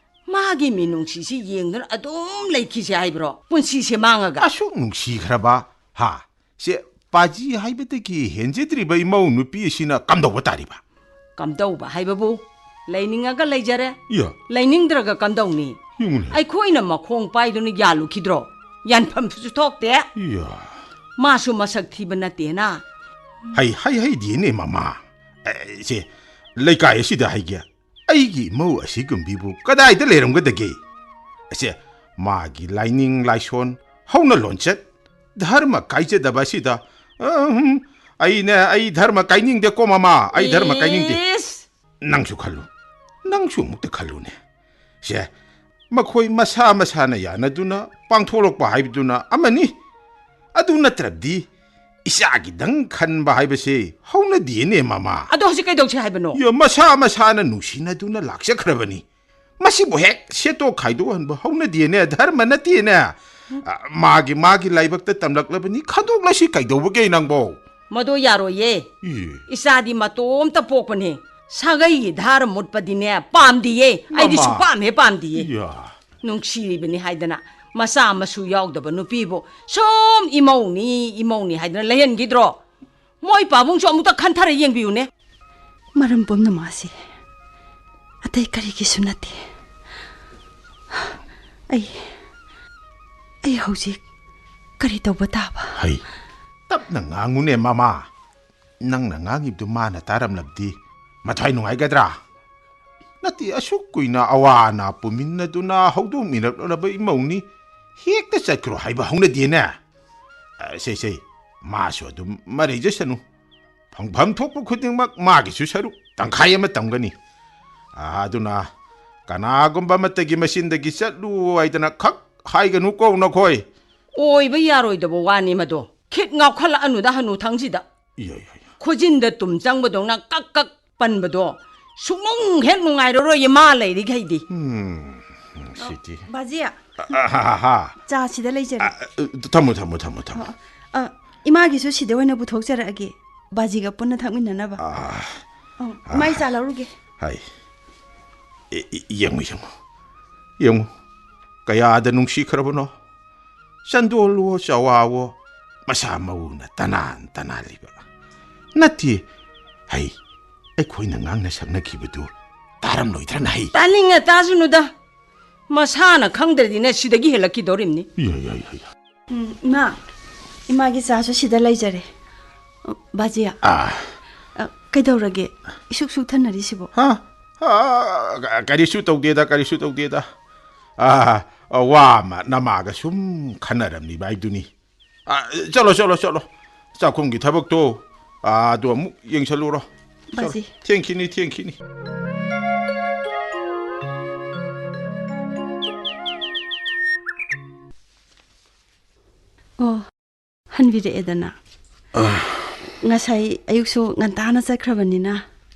ꯃꯥꯒꯤ ꯃꯤꯅꯨꯡꯁꯤꯁꯤ ꯌꯦꯡꯗꯨꯅ ꯑꯗꯨꯝ ꯂꯩꯈꯤꯁꯦ ꯍꯥꯏꯕ꯭ꯔꯣ, ꯄꯨꯟꯁꯤꯁꯦ ꯃꯥꯡꯉꯒ? ꯑꯁꯨꯛ ꯅꯨꯡꯁꯤꯈ꯭ꯔꯕ, ꯍꯥ? ꯁꯦ, ꯄꯥꯖꯤ ꯍꯥꯏꯕꯗꯒꯤ ꯍꯦꯟꯖꯗ꯭ꯔꯤꯕ ꯏꯃꯧ ꯅꯨꯄꯤ ꯑꯁꯤꯅ ꯀꯝꯗꯧꯕ ꯇꯥꯔꯤꯕ? ꯀꯝꯗꯧꯕ ꯍꯥꯏꯕꯕꯨ, ꯂꯩꯅꯤꯡꯉꯒ ꯂꯩꯖꯔꯦ, ꯏꯌꯥ꯫ ꯂꯩꯅꯤꯡꯗ꯭ꯔꯒ ꯀꯝꯗꯧꯅꯤ? ꯌꯦꯡꯉꯨꯅꯦ꯫ ꯑꯩꯈꯣꯏꯅ ꯃꯈꯣꯡ ꯄꯥꯏꯗꯨꯅ ꯌꯥꯜꯂꯨꯈꯤꯗ꯭ꯔꯣ? ꯌꯥꯟꯐꯝꯁꯨ ꯊꯣꯛꯇꯦ꯫ ꯏꯌꯥ꯫ ꯃꯥꯁꯨ ꯃꯁꯛ ꯊꯤꯕ ꯅꯠꯇꯦꯅ꯫ ꯍꯩ, ꯍꯩ, ꯍꯩꯗꯤꯅꯦ, ꯃꯃꯥ꯫ ꯑꯦ, ꯁꯦ, ꯂꯩꯀꯥꯏ ꯑꯁꯤꯗ ꯍꯥꯏꯒꯦ, ꯑꯩꯒꯤ ꯏꯃꯧ ꯑꯁꯤꯒꯨꯝꯕꯤꯕꯨ ꯀꯗꯥꯏꯗ ꯂꯩꯔꯝꯒꯗꯒꯦ? ꯑꯁꯦ, ꯃꯥꯒꯤ ꯂꯥꯏꯅꯤꯡ ꯂꯥꯏꯁꯣꯟ, ꯍꯧꯅ ꯂꯣꯟꯆꯠ, ꯙꯔꯃ ꯀꯥꯏꯖꯗꯕ ꯑꯁꯤꯗ, ꯑꯍꯝ, ꯑꯩꯅꯦ, ꯑꯩ ꯙꯔꯃ ꯀꯥꯏꯅꯤꯡꯗꯦꯀꯣ, ꯃꯃꯥ, ꯑꯩ ꯙꯔꯃ ꯀꯥꯏꯅꯤꯡꯗꯦ꯫ ꯏꯁ! ꯅꯪꯁꯨ ꯈꯜꯂꯨ, ꯅꯪꯁꯨ ꯑꯃꯨꯛꯇ ꯈꯜꯂꯨꯅꯦ꯫ ꯁꯦ, ꯃꯈꯣꯏ ꯃꯁꯥ ꯃꯁꯥꯅ ꯌꯥꯅꯗꯨꯅ ꯄꯥꯡꯊꯣꯛꯂꯛꯄ ꯍꯥꯏꯕꯗꯨꯅ ꯑꯃꯅꯤ, ꯑꯗꯨ ꯅꯠꯇ꯭ꯔꯕꯗꯤ ꯏꯆꯥꯒꯤꯗꯪ ꯈꯟꯕ ꯍꯥꯏꯕꯁꯦ ꯍꯧꯅꯗꯦꯅꯦ, ꯃꯃꯥ꯫ ꯑꯗꯣ ꯍꯧꯖꯤꯛ ꯀꯩꯗꯧꯁꯦ ꯍꯥꯏꯕꯅꯣ? ꯌ-, ꯃꯁꯥ ꯃꯁꯥꯅ ꯅꯨꯡꯁꯤꯅꯗꯨꯅ ꯂꯥꯛꯆꯈ꯭ꯔꯕꯅꯤ꯫ ꯃꯁꯤꯕꯨ ꯍꯦꯛ ꯁꯦꯠꯇꯣꯛ ꯈꯥꯏꯗꯣꯛꯍꯟꯕ ꯍꯧꯅꯗꯦꯅꯦ, ꯙꯔꯃ ꯅꯠꯇꯦꯅꯦ꯫ ꯑ, ꯃꯥꯒꯤ, ꯃꯥꯒꯤ ꯂꯥꯏꯕꯛꯇ ꯇꯝꯂꯛꯂꯕꯅꯤ, ꯈꯟꯗꯣꯛꯂꯁꯤ ꯀꯩꯗꯧꯕꯒꯦ ꯅꯪꯕꯣ? ꯃꯗꯣ ꯌꯥꯔꯣꯏꯌꯦ꯫ ꯏ꯫ ꯏꯆꯥꯗꯤ ꯃꯇꯣꯝꯇ ꯄꯣꯛꯄꯅꯦ꯫ ꯁꯥꯒꯩꯒꯤ ꯙꯥꯔ ꯃꯨꯠꯄꯗꯤꯅꯦ, ꯄꯥꯝꯗꯤꯌꯦ꯫ ꯑꯩꯗꯤ ꯃꯃꯥ꯫ ꯁꯨꯛꯄꯥꯝ ꯍꯦꯛ ꯄꯥꯝꯗꯤꯌꯦ꯫ ꯏꯌꯥ꯫ ꯅꯨꯡꯁꯤꯔꯤꯕꯅꯤ ꯍꯥꯏꯗꯅ ꯃꯆꯥ ꯃꯁꯨ ꯌꯥꯎꯗꯕ ꯅꯨꯄꯤꯕꯨ ꯁꯨꯝ ꯏꯃꯧꯅꯤ, ꯏꯃꯧꯅꯤ ꯍꯥꯏꯗꯅ ꯂꯩꯍꯟꯈꯤꯗ꯭ꯔꯣ? ꯃꯣꯏ ꯄꯥꯕꯨꯡꯁꯨ ꯑꯃꯨꯛꯇ ꯈꯟꯊꯔ ꯌꯦꯡꯕꯤꯌꯨꯅꯦ꯫ ꯃꯔꯝ ꯄꯨꯝꯅꯃꯛ ꯑꯁꯤ ꯑꯇꯩ ꯀꯔꯤꯒꯤꯁꯨ ꯅꯠꯇꯦ꯫ ꯑꯩ, ꯑꯩ ꯍꯧꯖꯤꯛ ꯀꯔꯤ ꯇꯧꯕ ꯇꯥꯕ? ꯍꯩ, ꯇꯞꯅ ꯉꯥꯡꯉꯨꯅꯦ, ꯃꯃꯥ꯫ ꯅꯪꯅ ꯉꯥꯡꯉꯤꯕꯗꯨ ꯃꯥꯅ ꯇꯥꯔꯝꯂꯕꯗꯤ ꯃꯊ꯭ꯋꯥꯏ ꯅꯨꯡꯉꯥꯏꯒꯗ꯭ꯔꯥ? ꯅꯠꯇꯦ, ꯑꯁꯨꯛ ꯀꯨꯏꯅ ꯑꯋꯥ ꯑꯅꯥ ꯄꯨꯃꯤꯟꯅꯗꯨꯅ ꯍꯧꯗꯣꯛꯃꯤꯟꯅꯔꯛꯂꯕ ꯏꯃꯧꯅꯤ ꯍꯦꯛꯇ ꯆꯠꯈ꯭ꯔꯣ ꯍꯥꯏꯕ ꯍꯧꯅꯗꯦꯅꯦ꯫ ꯑ, ꯁꯦ, ꯁꯦ, ꯃꯥꯁꯨ ꯑꯗꯨꯝ ꯃꯔꯩꯖꯁꯅꯨ꯫ ꯐꯪꯐꯝ ꯊꯣꯛꯄ ꯈꯨꯗꯤꯡꯃꯛ ꯃꯥꯒꯤꯁꯨ ꯁꯔꯨꯛ ꯇꯪꯈꯥꯏ ꯑꯃ ꯇꯝꯒꯅꯤ꯫ ꯑ, ꯑꯗꯨꯅ ꯀꯅꯥꯒꯨꯝꯕ ꯑꯃꯠꯇꯒꯤ ꯃꯆꯤꯟꯗꯒꯤ ꯆꯠꯂꯨ ꯍꯥꯏꯗꯅ ꯈꯛ ꯍꯥꯏꯒꯅꯨꯀꯣ ꯅꯈꯣꯏ꯫ ꯑꯣꯏꯕ ꯌꯥꯔꯣꯏꯗꯕ ꯋꯥꯅꯤ ꯃꯗꯣ꯫ ꯈꯤꯠ ꯉꯥꯎꯈꯠꯂꯛꯑꯅꯨꯗ ꯍꯅꯨꯊꯪꯁꯤꯗ꯫ ꯏꯌꯥ, ꯏꯌꯥ, ꯏꯌꯥ꯫ ꯈꯨꯖꯤꯟꯗ ꯇꯨꯝ ꯆꯪꯕꯗꯧꯅ ꯀꯛ ꯀꯛ ꯄꯟꯕꯗꯣ ꯁꯨꯛꯅꯨꯡ ꯍꯦꯛ ꯅꯨꯡꯉꯥꯏꯔꯔꯣꯏꯌꯦ ꯃꯥ ꯂꯩꯔꯤꯈꯩꯗꯤ꯫ ꯎꯝ, ꯁꯤꯗꯤ꯫ ꯕꯥꯖꯤ, ꯑ, ꯑ, ꯍꯥ, ꯍꯥ, ꯍꯥ꯫ ꯆꯥ ꯁꯤꯗ ꯂꯩꯖꯔꯦ꯫ ꯑ, ꯑ, ꯊꯝꯃꯣ, ꯊꯝꯃꯣ, ꯊꯝꯃꯣ, ꯊꯝꯃꯣ꯫ ꯑ, ꯑ, ꯏꯃꯥꯒꯤꯁꯨ ꯁꯤꯗ ꯑꯣꯏꯅ ꯄꯨꯊꯣꯛꯆꯔꯛꯑꯒꯦ, ꯕꯥꯖꯤꯒ ꯄꯨꯟꯅ ꯊꯛꯃꯤꯟꯅꯅꯕ꯫ ꯑ, ꯑ, ꯏꯃꯥ, ꯑ, ꯆꯥ ꯂꯧꯔꯨꯒꯦ꯫ ꯍꯥꯏ꯫ ꯑꯦ, ꯑꯦ, ꯌꯦꯡꯉꯨ, ꯌꯦꯡꯉꯨ꯫ ꯌꯦꯡꯉꯨ, ꯀꯌꯥꯗ ꯅꯨꯡꯁꯤꯈ꯭ꯔꯕꯅꯣ꯫ ꯆꯟꯗꯣꯜꯋꯣ ꯆꯋꯥꯋꯣ ꯃꯁꯥ ꯃꯎꯅ ꯇꯅꯥꯟ ꯇꯅꯥꯜꯂꯤꯕ꯫ ꯅꯠꯇꯦ, ꯍꯩ, ꯑꯩꯈꯣꯏꯅ ꯉꯥꯡꯅ ꯁꯛꯅꯈꯤꯕꯗꯨ ꯇꯥꯔꯝꯂꯣꯏꯗ꯭ꯔꯅ ꯍꯩ꯫ ꯇꯥꯅꯤꯡꯉ ꯇꯥꯁꯅꯨꯗ꯫ ꯃꯁꯥꯅ ꯈꯪꯗ꯭ꯔꯗꯤꯅꯦ ꯁꯤꯗꯒꯤ ꯍꯦꯜꯂꯛꯈꯤꯗꯧꯔꯤꯕꯅꯤ꯫ ꯌꯥ, ꯌꯥ, ꯌꯥ, ꯌꯥ꯫ ꯎꯝ, ꯏꯃꯥ, ꯏꯃꯥꯒꯤ ꯆꯥꯁꯨ ꯁꯤꯗ ꯂꯩꯖꯔꯦ꯫ ꯕꯥꯖꯤ, ꯑꯥ꯫ ꯑ, ꯀꯩꯗꯧꯔꯒꯦ? ꯏꯁꯨꯛ ꯁꯨꯛꯊꯅꯔꯤꯁꯤꯕꯣ? ꯍꯥ? ꯑꯥ, ꯀꯔꯤꯁꯨ ꯇꯧꯗꯦꯗ, ꯀꯔꯤꯁꯨ ꯇꯧꯗꯦꯗ꯫ ꯑꯥ, ꯋꯥ ꯑꯃ ꯅꯃꯥꯒ ꯁꯨꯝ ꯈꯟꯅꯔꯝꯂꯤꯕ ꯍꯥꯏꯗꯨꯅꯤ꯫ ꯑꯥ, ꯆꯠꯂꯣ, ꯆꯠꯂꯣ, ꯆꯠꯂꯣ꯫ ꯆꯥꯛꯈꯨꯝꯒꯤ ꯊꯕꯛꯇꯣ, ꯑꯥ, ꯑꯗꯨ ꯑꯃꯨꯛ ꯌꯦꯡꯁꯜꯂꯨꯔꯣ꯫ ꯆꯠꯂꯣ꯫ ꯕꯥꯖꯤ꯫ ꯊꯦꯡꯈꯤꯅꯤ, ꯊꯦꯡꯈꯤꯅꯤ꯫ ꯑꯣ, ꯍꯟꯕꯤꯔꯛꯑꯦꯗꯅ꯫ ꯑꯥ꯫ ꯉꯁꯥꯏ ꯑꯌꯨꯛꯁꯨ ꯉꯟꯇꯥꯅ ꯆꯠꯈ꯭ꯔꯕꯅꯤꯅ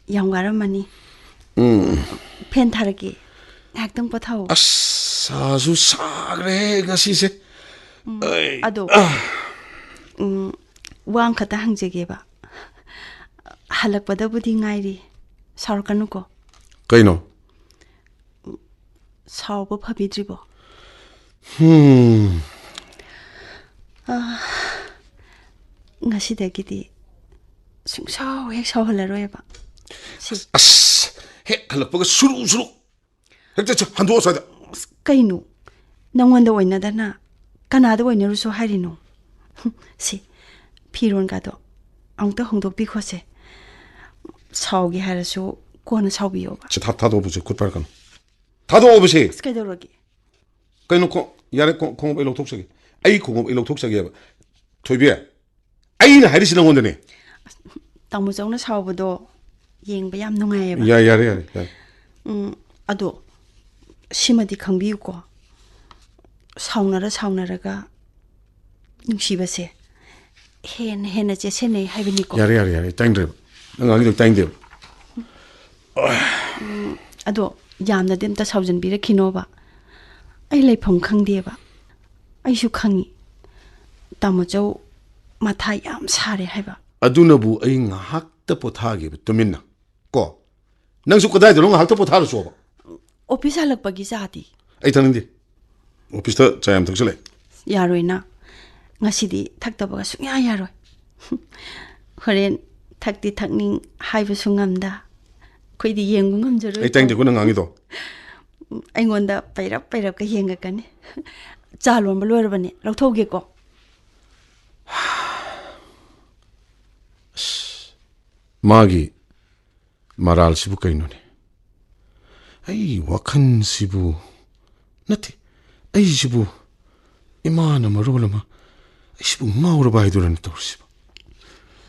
ꯌꯥꯝ ꯋꯥꯔꯝꯃꯅꯤ꯫ ꯎꯝ꯫ ꯐꯦꯟ ꯊꯥꯔꯛꯀꯦ, ꯉꯥꯏꯍꯥꯛꯇꯪ ꯄꯣꯊꯥꯎ꯫ ꯑꯁ, ꯁꯥꯁꯨ ꯁꯥꯈ꯭ꯔꯦ ꯉꯁꯤꯁꯦ꯫ ꯎꯝ, ꯑꯩ, ꯑꯗꯣ, ꯑꯥ꯫ ꯎꯝ, ꯋꯥ ꯑꯃꯈꯛꯇ ꯍꯪꯖꯒꯦꯕ꯫ ꯍꯜꯂꯛꯄꯗꯕꯨꯗꯤ ꯉꯥꯏꯔꯤ, ꯁꯥꯎꯔꯛꯀꯅꯨꯀꯣ꯫ ꯀꯩꯅꯣ? ꯁꯥꯎꯕ ꯐꯕꯤꯗ꯭ꯔꯤꯕꯣ? ꯍꯝ꯫ ꯑꯥ, ꯉꯁꯤꯗꯒꯤꯗꯤ ꯁꯨꯡꯁꯥꯎ ꯍꯦꯛ ꯁꯥꯎꯍꯜꯂꯔꯣꯏꯕ꯫ ꯁꯤ꯫ ꯑꯁ, ꯍꯦꯛ ꯍꯜꯂꯛꯄꯒ ꯁꯨꯔꯨ ꯁꯨꯔꯨ꯫ ꯍꯦꯛ ꯆꯠꯁꯤ, ꯍꯟꯗꯣꯛꯑꯣ ꯁ꯭ꯋꯥꯏꯗ꯫ ꯑꯁ, ꯀꯩꯅꯣ? ꯅꯪꯉꯣꯟꯗ ꯑꯣꯏꯅꯗꯅ ꯀꯅꯥꯗ ꯑꯣꯏꯅꯔꯨꯁꯣ ꯍꯥꯏꯔꯤꯅꯣ? ꯁꯤ, ꯐꯤꯔꯣꯟꯒꯗꯣ ꯑꯃꯨꯛꯇ ꯍꯣꯡꯗꯣꯛꯄꯤꯈꯣꯁꯦ꯫ ꯁꯥꯎꯒꯦ ꯍꯥꯏꯔꯁꯨ ꯀꯣꯟꯅ ꯁꯥꯎꯕꯤꯌꯣꯕ꯫ ꯁꯤ ꯊꯥ-, ꯊꯥꯗꯣꯛꯑꯣꯕꯁꯦ, ꯈꯨꯠ ꯄꯥꯏꯔꯛꯀꯅꯨ꯫ ꯊꯥꯗꯣꯛꯑꯣꯕꯁꯦ꯫ ꯑꯁ, ꯀꯩꯗꯧꯔꯒꯦ? ꯀꯩꯅꯣ ꯈꯣ-, ꯌꯥꯔꯦ, ꯈꯣ-, ꯈꯣꯡꯎꯞ ꯑꯩ ꯂꯧꯊꯣꯛꯆꯒꯦ꯫ ꯑꯩ ꯈꯣꯡꯎꯞ ꯑꯩ ꯂꯧꯊꯣꯛꯆꯒꯦꯕ꯫ ꯊꯣꯏꯕꯤ, ꯑꯩꯅ ꯍꯥꯏꯔꯤꯁꯤ ꯅꯪꯉꯣꯟꯗꯅꯦ꯫ ꯑꯁ, ꯇꯥꯃꯣ ꯆꯧꯅ ꯁꯥꯎꯕꯗꯣ ꯌꯦꯡꯕ ꯌꯥꯝ ꯅꯨꯡꯉꯥꯏꯌꯦꯕ꯫ ꯌꯥ-, ꯌꯥꯔꯦ, ꯌꯥꯔꯦ, ꯌꯥꯔꯦ꯫ ꯎꯝ, ꯑꯗꯣ ꯁꯤꯃꯗꯤ ꯈꯪꯕꯤꯌꯨꯀꯣ, ꯁꯥꯎꯅꯔ ꯁꯥꯎꯅꯔꯒ ꯅꯨꯡꯁꯤꯕꯁꯦ ꯍꯦꯟꯅ ꯍꯦꯟꯅ ꯆꯦꯠꯁꯤꯟꯅꯩ ꯍꯥꯏꯕꯅꯤꯀꯣ꯫ ꯌꯥꯔꯦ, ꯌꯥꯔꯦ, ꯌꯥꯔꯦ, ꯇꯥꯏꯅꯤꯡꯗ꯭ꯔꯦꯕ꯫ ꯅꯪ ꯉꯥꯡꯉꯤꯗꯣ ꯇꯥꯏꯅꯤꯡꯗꯦꯕ꯫ ꯎꯝ, ꯑꯗꯣ ꯌꯥꯝꯅꯗꯤ ꯑꯝꯇ ꯁꯥꯎꯖꯟꯕꯤꯔꯛꯈꯤꯅꯣꯕ꯫ ꯑꯩ ꯂꯩꯐꯝ ꯈꯪꯗꯦꯕ꯫ ꯑꯩꯁꯨ ꯈꯪꯉꯤ ꯇꯥꯃꯣ ꯆꯧ ꯃꯊꯥ ꯌꯥꯝ ꯁꯥꯔꯦ ꯍꯥꯏꯕ꯫ ꯑꯗꯨꯅꯕꯨ ꯑꯩ ꯉꯥꯏꯍꯥꯛꯇ ꯄꯣꯊꯥꯒꯦꯕ ꯇꯨꯃꯤꯟꯅ꯫ ꯀꯣ? ꯅꯪꯁꯨ ꯀꯗꯥꯏꯗꯅꯣ ꯉꯥꯏꯍꯥꯛꯇ ꯄꯣꯊꯥꯔꯨꯆꯣꯕ꯫ ꯑꯣꯐꯤꯁ ꯍꯜꯂꯛꯄꯒꯤ ꯆꯥꯗꯤ? ꯑꯩ ꯊꯛꯅꯤꯡꯗꯦ꯫ ꯑꯣꯐꯤꯁꯇ ꯆꯥ ꯌꯥꯝ ꯊꯛꯆꯜꯂꯦ꯫ ꯌꯥꯔꯣꯏꯅ꯫ ꯉꯁꯤꯗꯤ ꯊꯛꯇꯕꯒ ꯁꯨꯡꯌꯥ ꯌꯥꯔꯣꯏ꯫ ꯍꯣꯔꯦꯟ ꯊꯛꯇꯤ ꯊꯛꯅꯤꯡ ꯍꯥꯏꯕꯁꯨ ꯉꯝꯗ꯫ ꯑꯩꯈꯣꯏꯗꯤ ꯌꯦꯡꯕ ꯉꯝꯖꯔꯣꯏ꯫ ꯑꯩ ꯇꯥꯏꯅꯤꯡꯗꯦꯀꯣ ꯅꯪ ꯉꯥꯡꯉꯤꯗꯣ꯫ ꯑꯩꯉꯣꯟꯗ ꯄꯩꯔꯞ ꯄꯩꯔꯞꯀ ꯌꯦꯡꯉꯛꯀꯅꯤ꯫ ꯆꯥ ꯂꯣꯟꯕ ꯂꯣꯏꯔꯕꯅꯦ, ꯂꯧꯊꯣꯛꯎꯒꯦꯀꯣ꯫ ꯑꯁ, ꯃꯥꯒꯤ ꯃꯔꯥꯜꯁꯤꯕꯨ ꯀꯩꯅꯣꯅꯦ? ꯑꯩ ꯋꯥꯈꯜꯁꯤꯕꯨ, ꯅꯠꯇꯦ, ꯑꯩꯁꯤꯕꯨ, ꯏꯃꯥꯅ ꯃꯔꯣꯜ ꯑꯃ, ꯑꯩꯁꯤꯕꯨ ꯉꯥꯎꯔꯕ ꯍꯥꯏꯗꯨꯔꯅꯦ ꯇꯧꯔꯤꯁꯤꯕꯨ꯫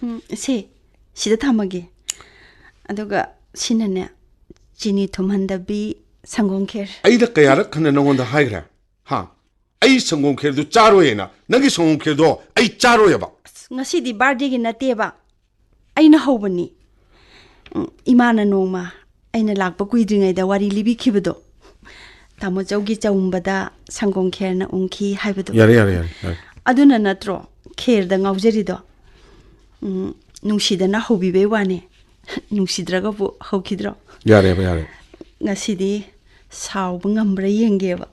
ꯎꯝ, ꯁꯦ, ꯁꯤꯗ ꯊꯝꯃꯒꯦ꯫ ꯑꯗꯨꯒ ꯁꯤꯅꯅꯦ, ꯆꯤꯅꯤ ꯊꯨꯝꯍꯟꯗꯕꯤ ꯁꯪꯒꯣꯝ ꯈꯦꯔ꯫ ꯑꯩꯅ ꯀꯌꯥꯔꯛ ꯍꯟꯅ ꯅꯉꯣꯟꯗ ꯍꯥꯏꯈ꯭ꯔꯦ? ꯍꯥ? ꯑꯩ ꯁꯪꯒꯣꯝ ꯈꯦꯔꯗꯨ ꯆꯥꯔꯣꯏ ꯍꯥꯏꯅ꯫ ꯅꯪꯒꯤ ꯁꯪꯒꯣꯝ ꯈꯦꯔꯗꯣ ꯑꯩ ꯆꯥꯔꯣꯏꯕ꯫ ꯑꯁ, ꯉꯁꯤꯗꯤ ꯕꯥꯔꯗꯦꯒꯤ ꯅꯠꯇꯦꯕ, ꯑꯩꯅ ꯍꯧꯕꯅꯤ꯫ ꯎꯝ, ꯏꯃꯥꯅ ꯅꯣꯡꯃ ꯑꯩꯅ ꯂꯥꯛꯄ ꯀꯨꯏꯗ꯭ꯔꯤꯉꯩꯗ ꯋꯥꯔꯤ ꯂꯤꯕꯤꯈꯤꯕꯗꯣ, ꯇꯥꯃꯣꯆꯧꯒꯤ ꯆꯥꯎꯝꯕꯗ ꯁꯪꯒꯣꯝ ꯈꯦꯔꯅ ꯎꯪꯈꯤ ꯍꯥꯏꯕꯗꯣ꯫ ꯌꯥꯔꯦ, ꯌꯥꯔꯦ, ꯌꯥꯔꯦ, ꯌꯥꯔꯦ꯫ ꯑꯗꯨꯅ ꯅꯠꯇ꯭ꯔꯣ ꯈꯦꯔꯗ ꯉꯥꯎꯖꯔꯤꯗꯣ? ꯎꯝ, ꯅꯨꯡꯁꯤꯗꯅ ꯍꯧꯕꯤꯕꯩ ꯋꯥꯅꯦ꯫ ꯅꯨꯡꯁꯤꯗ꯭ꯔꯒꯕꯨ ꯍꯧꯈꯤꯗ꯭ꯔꯣ? ꯌꯥꯔꯦꯕ, ꯌꯥꯔꯦ꯫ ꯉꯁꯤꯗꯤ ꯁꯥꯎꯕ ꯉꯝꯕ꯭ꯔꯥ ꯌꯦꯡꯒꯦꯕ꯫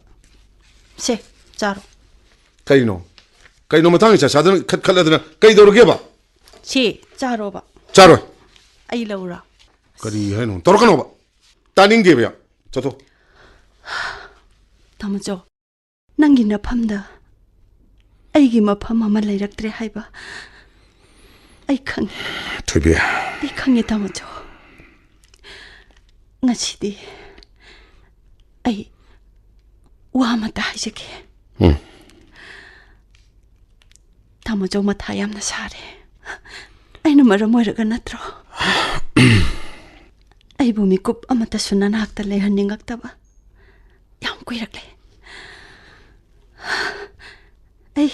ꯁꯦ, ꯆꯥꯔꯣ꯫ ꯀꯩꯅꯣ? ꯀꯩꯅꯣ ꯃꯇꯥꯡꯒꯤ ꯆꯥꯛ ꯆꯥꯗꯅ ꯈꯠ ꯈꯠꯂꯗꯅ ꯀꯩꯗꯧꯔꯒꯦꯕ? ꯁꯤ, ꯆꯥꯔꯣꯕ꯫ ꯆꯥꯔꯣꯏ꯫ ꯑꯩ ꯂꯧꯔꯣ? ꯀꯔꯤ ꯍꯥꯏꯅꯣ? ꯇꯧꯔꯛꯀꯅꯣꯕ꯫ ꯇꯥꯅꯤꯡꯗꯦꯕ ꯌꯥꯝ꯫ ꯆꯠꯊꯣꯛ꯫ ꯇꯥꯃꯣꯆꯧ, ꯅꯪꯒꯤ ꯅꯐꯝꯗ ꯑꯩꯒꯤ ꯃꯐꯝ ꯑꯃ ꯂꯩꯔꯛꯇ꯭ꯔꯦ ꯍꯥꯏꯕ ꯑꯩ ꯈꯪꯉꯤ꯫ ꯊꯣꯏꯕꯤ꯫ ꯑꯩ ꯈꯪꯉꯤ, ꯇꯥꯃꯣꯆꯧ꯫ ꯉꯁꯤꯗꯤ ꯑꯩ ꯋꯥ ꯑꯃꯇ ꯍꯥꯏꯖꯒꯦ꯫ ꯎꯝ꯫ ꯇꯥꯃꯣꯆꯧ ꯃꯊꯥ ꯌꯥꯝꯅ ꯁꯥꯔꯦ꯫ ꯑꯩꯅ ꯃꯔꯝ ꯑꯣꯏꯔꯒ ꯅꯠꯇ꯭ꯔꯣ? ꯑꯩꯕꯨ ꯃꯤꯀꯨꯞ ꯑꯃꯠꯇꯁꯨ ꯅꯅꯥꯛꯇ ꯂꯩꯍꯟꯅꯤꯡꯉꯛꯇꯕ ꯌꯥꯝ ꯀꯨꯏꯔꯛꯂꯦ꯫ ꯑꯩ,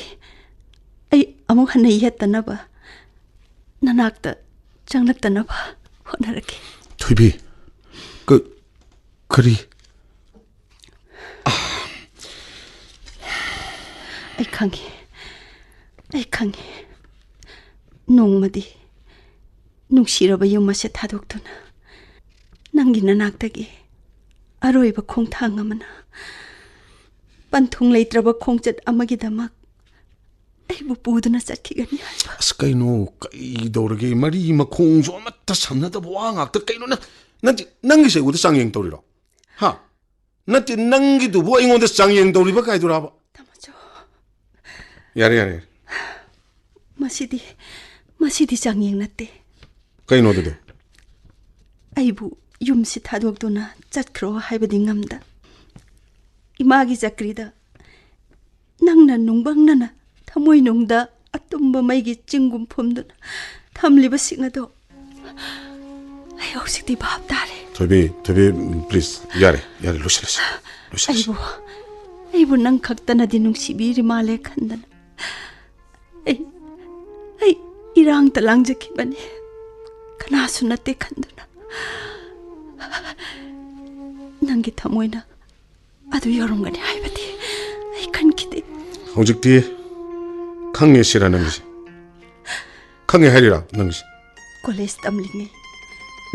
ꯑꯩ ꯑꯃꯨꯛ ꯍꯟꯅ ꯌꯦꯠꯇꯅꯕ, ꯅꯅꯥꯛꯇ ꯆꯪꯂꯛꯇꯅꯕ ꯍꯣꯠꯅꯔꯛꯀꯦ꯫ ꯊꯣꯏꯕꯤ, ꯀ-, ꯀꯔꯤ? ꯑꯩ ꯈꯪꯉꯤ, ꯑꯩ ꯈꯪꯉꯤ꯫ ꯅꯣꯡꯃꯗꯤ ꯅꯨꯡꯁꯤꯔꯕ ꯌꯨꯝ ꯑꯁꯦ ꯊꯥꯗꯣꯛꯇꯨꯅ ꯅꯪꯒꯤ ꯅꯅꯥꯛꯇꯒꯤ ꯑꯔꯣꯏꯕ ꯈꯣꯡꯊꯥꯡ ꯑꯃꯅ ꯄꯟꯊꯨꯡ ꯂꯩꯇ꯭ꯔꯕ ꯈꯣꯡꯆꯠ ꯑꯃꯒꯤꯗꯃꯛ ꯑꯩꯕꯨ ꯄꯨꯗꯨꯅ ꯆꯠꯈꯤꯒꯅꯤ ꯍꯥꯏꯕ꯫ ꯑꯁ, ꯀꯩꯅꯣ? ꯀꯩꯗꯧꯔꯒꯦ? ꯃꯔꯤ ꯃꯈꯣꯡꯁꯨ ꯑꯃꯠꯇ ꯁꯝꯅꯗꯕ ꯋꯥ ꯉꯥꯛꯇ꯫ ꯀꯩꯅꯣ ꯅꯪ, ꯅꯪ, ꯅꯪꯒꯤꯁꯦ ꯑꯩꯉꯣꯟꯗ ꯆꯥꯡꯌꯦꯡ ꯇꯧꯔꯤꯔꯣ? ꯍꯥ? ꯅꯠꯇꯦ, ꯅꯪꯒꯤꯗꯨꯕꯨ ꯑꯩꯉꯣꯟꯗ ꯆꯥꯡꯌꯦꯡ ꯇꯧꯔꯤꯕ ꯀꯥꯏꯗꯨꯔꯥꯕ? ꯇꯥꯃꯣꯆꯧ, ꯌꯥꯔꯦ, ꯌꯥꯔꯦ, ꯌꯥꯔꯦ꯫ ꯃꯁꯤꯗꯤ, ꯃꯁꯤꯗꯤ ꯆꯥꯡꯌꯦꯡ ꯅꯠꯇꯦ꯫ ꯀꯩꯅꯣ ꯑꯗꯨꯗꯤ? ꯑꯩꯕꯨ ꯌꯨꯝꯁꯤ ꯊꯥꯗꯣꯛꯇꯨꯅ ꯆꯠꯈ꯭ꯔꯣ ꯍꯥꯏꯕꯗꯤ ꯉꯝꯗ, ꯏꯃꯥꯒꯤ ꯆꯀ꯭ꯔꯤꯗ ꯅꯪꯅ ꯅꯨꯡꯕꯪꯅꯅ ꯊꯃꯣꯏꯅꯨꯡꯗ ꯑꯇꯨꯝꯕ ꯃꯩꯒꯤ ꯆꯤꯡꯒꯨꯝ ꯐꯨꯝꯗꯨꯅ ꯊꯝꯂꯤꯕꯁꯤꯡ ꯑꯗꯣ ꯑꯩ ꯍꯧꯖꯤꯛꯇꯤ ꯚꯥꯞ ꯇꯥꯔꯦ꯫ ꯊꯣꯏꯕꯤ, ꯊꯣꯏꯕꯤ, please, ꯌꯥꯔꯦ, ꯌꯥꯔꯦ, ꯂꯣꯏꯁꯤꯜꯂꯁꯤ, ꯂꯣꯏꯁꯤꯜꯂꯁꯤ꯫ ꯑꯩꯕꯨ, ꯑꯩꯕꯨ ꯅꯪ ꯈꯛꯇꯅꯗꯤ ꯅꯨꯡꯁꯤꯕꯤꯔꯤ ꯃꯥꯜꯂꯦ ꯈꯟꯗꯅ, ꯑꯩ, ꯑꯩ ꯏꯔꯥꯡꯇ ꯂꯥꯡꯖꯈꯤꯕꯅꯤ, ꯀꯅꯥꯁꯨ ꯅꯠꯇꯦ ꯈꯟꯗꯨꯅ꯫ ꯅꯪꯒꯤ ꯊꯃꯣꯏꯅ ꯑꯗꯨ ꯌꯧꯔꯝꯒꯅꯤ ꯍꯥꯏꯕꯗꯤ ꯑꯩ ꯈꯟꯈꯤꯗꯦ꯫ ꯍꯧꯖꯤꯛꯇꯤ ꯈꯪꯉꯦ ꯁꯤꯔꯥ ꯅꯪꯒꯤꯁꯦ? ꯈꯪꯉꯦ ꯍꯥꯏꯔꯤꯔꯥ ꯅꯪꯒꯤꯁꯦ? ꯀꯣꯂꯦꯖ ꯇꯝꯂꯤꯉꯩ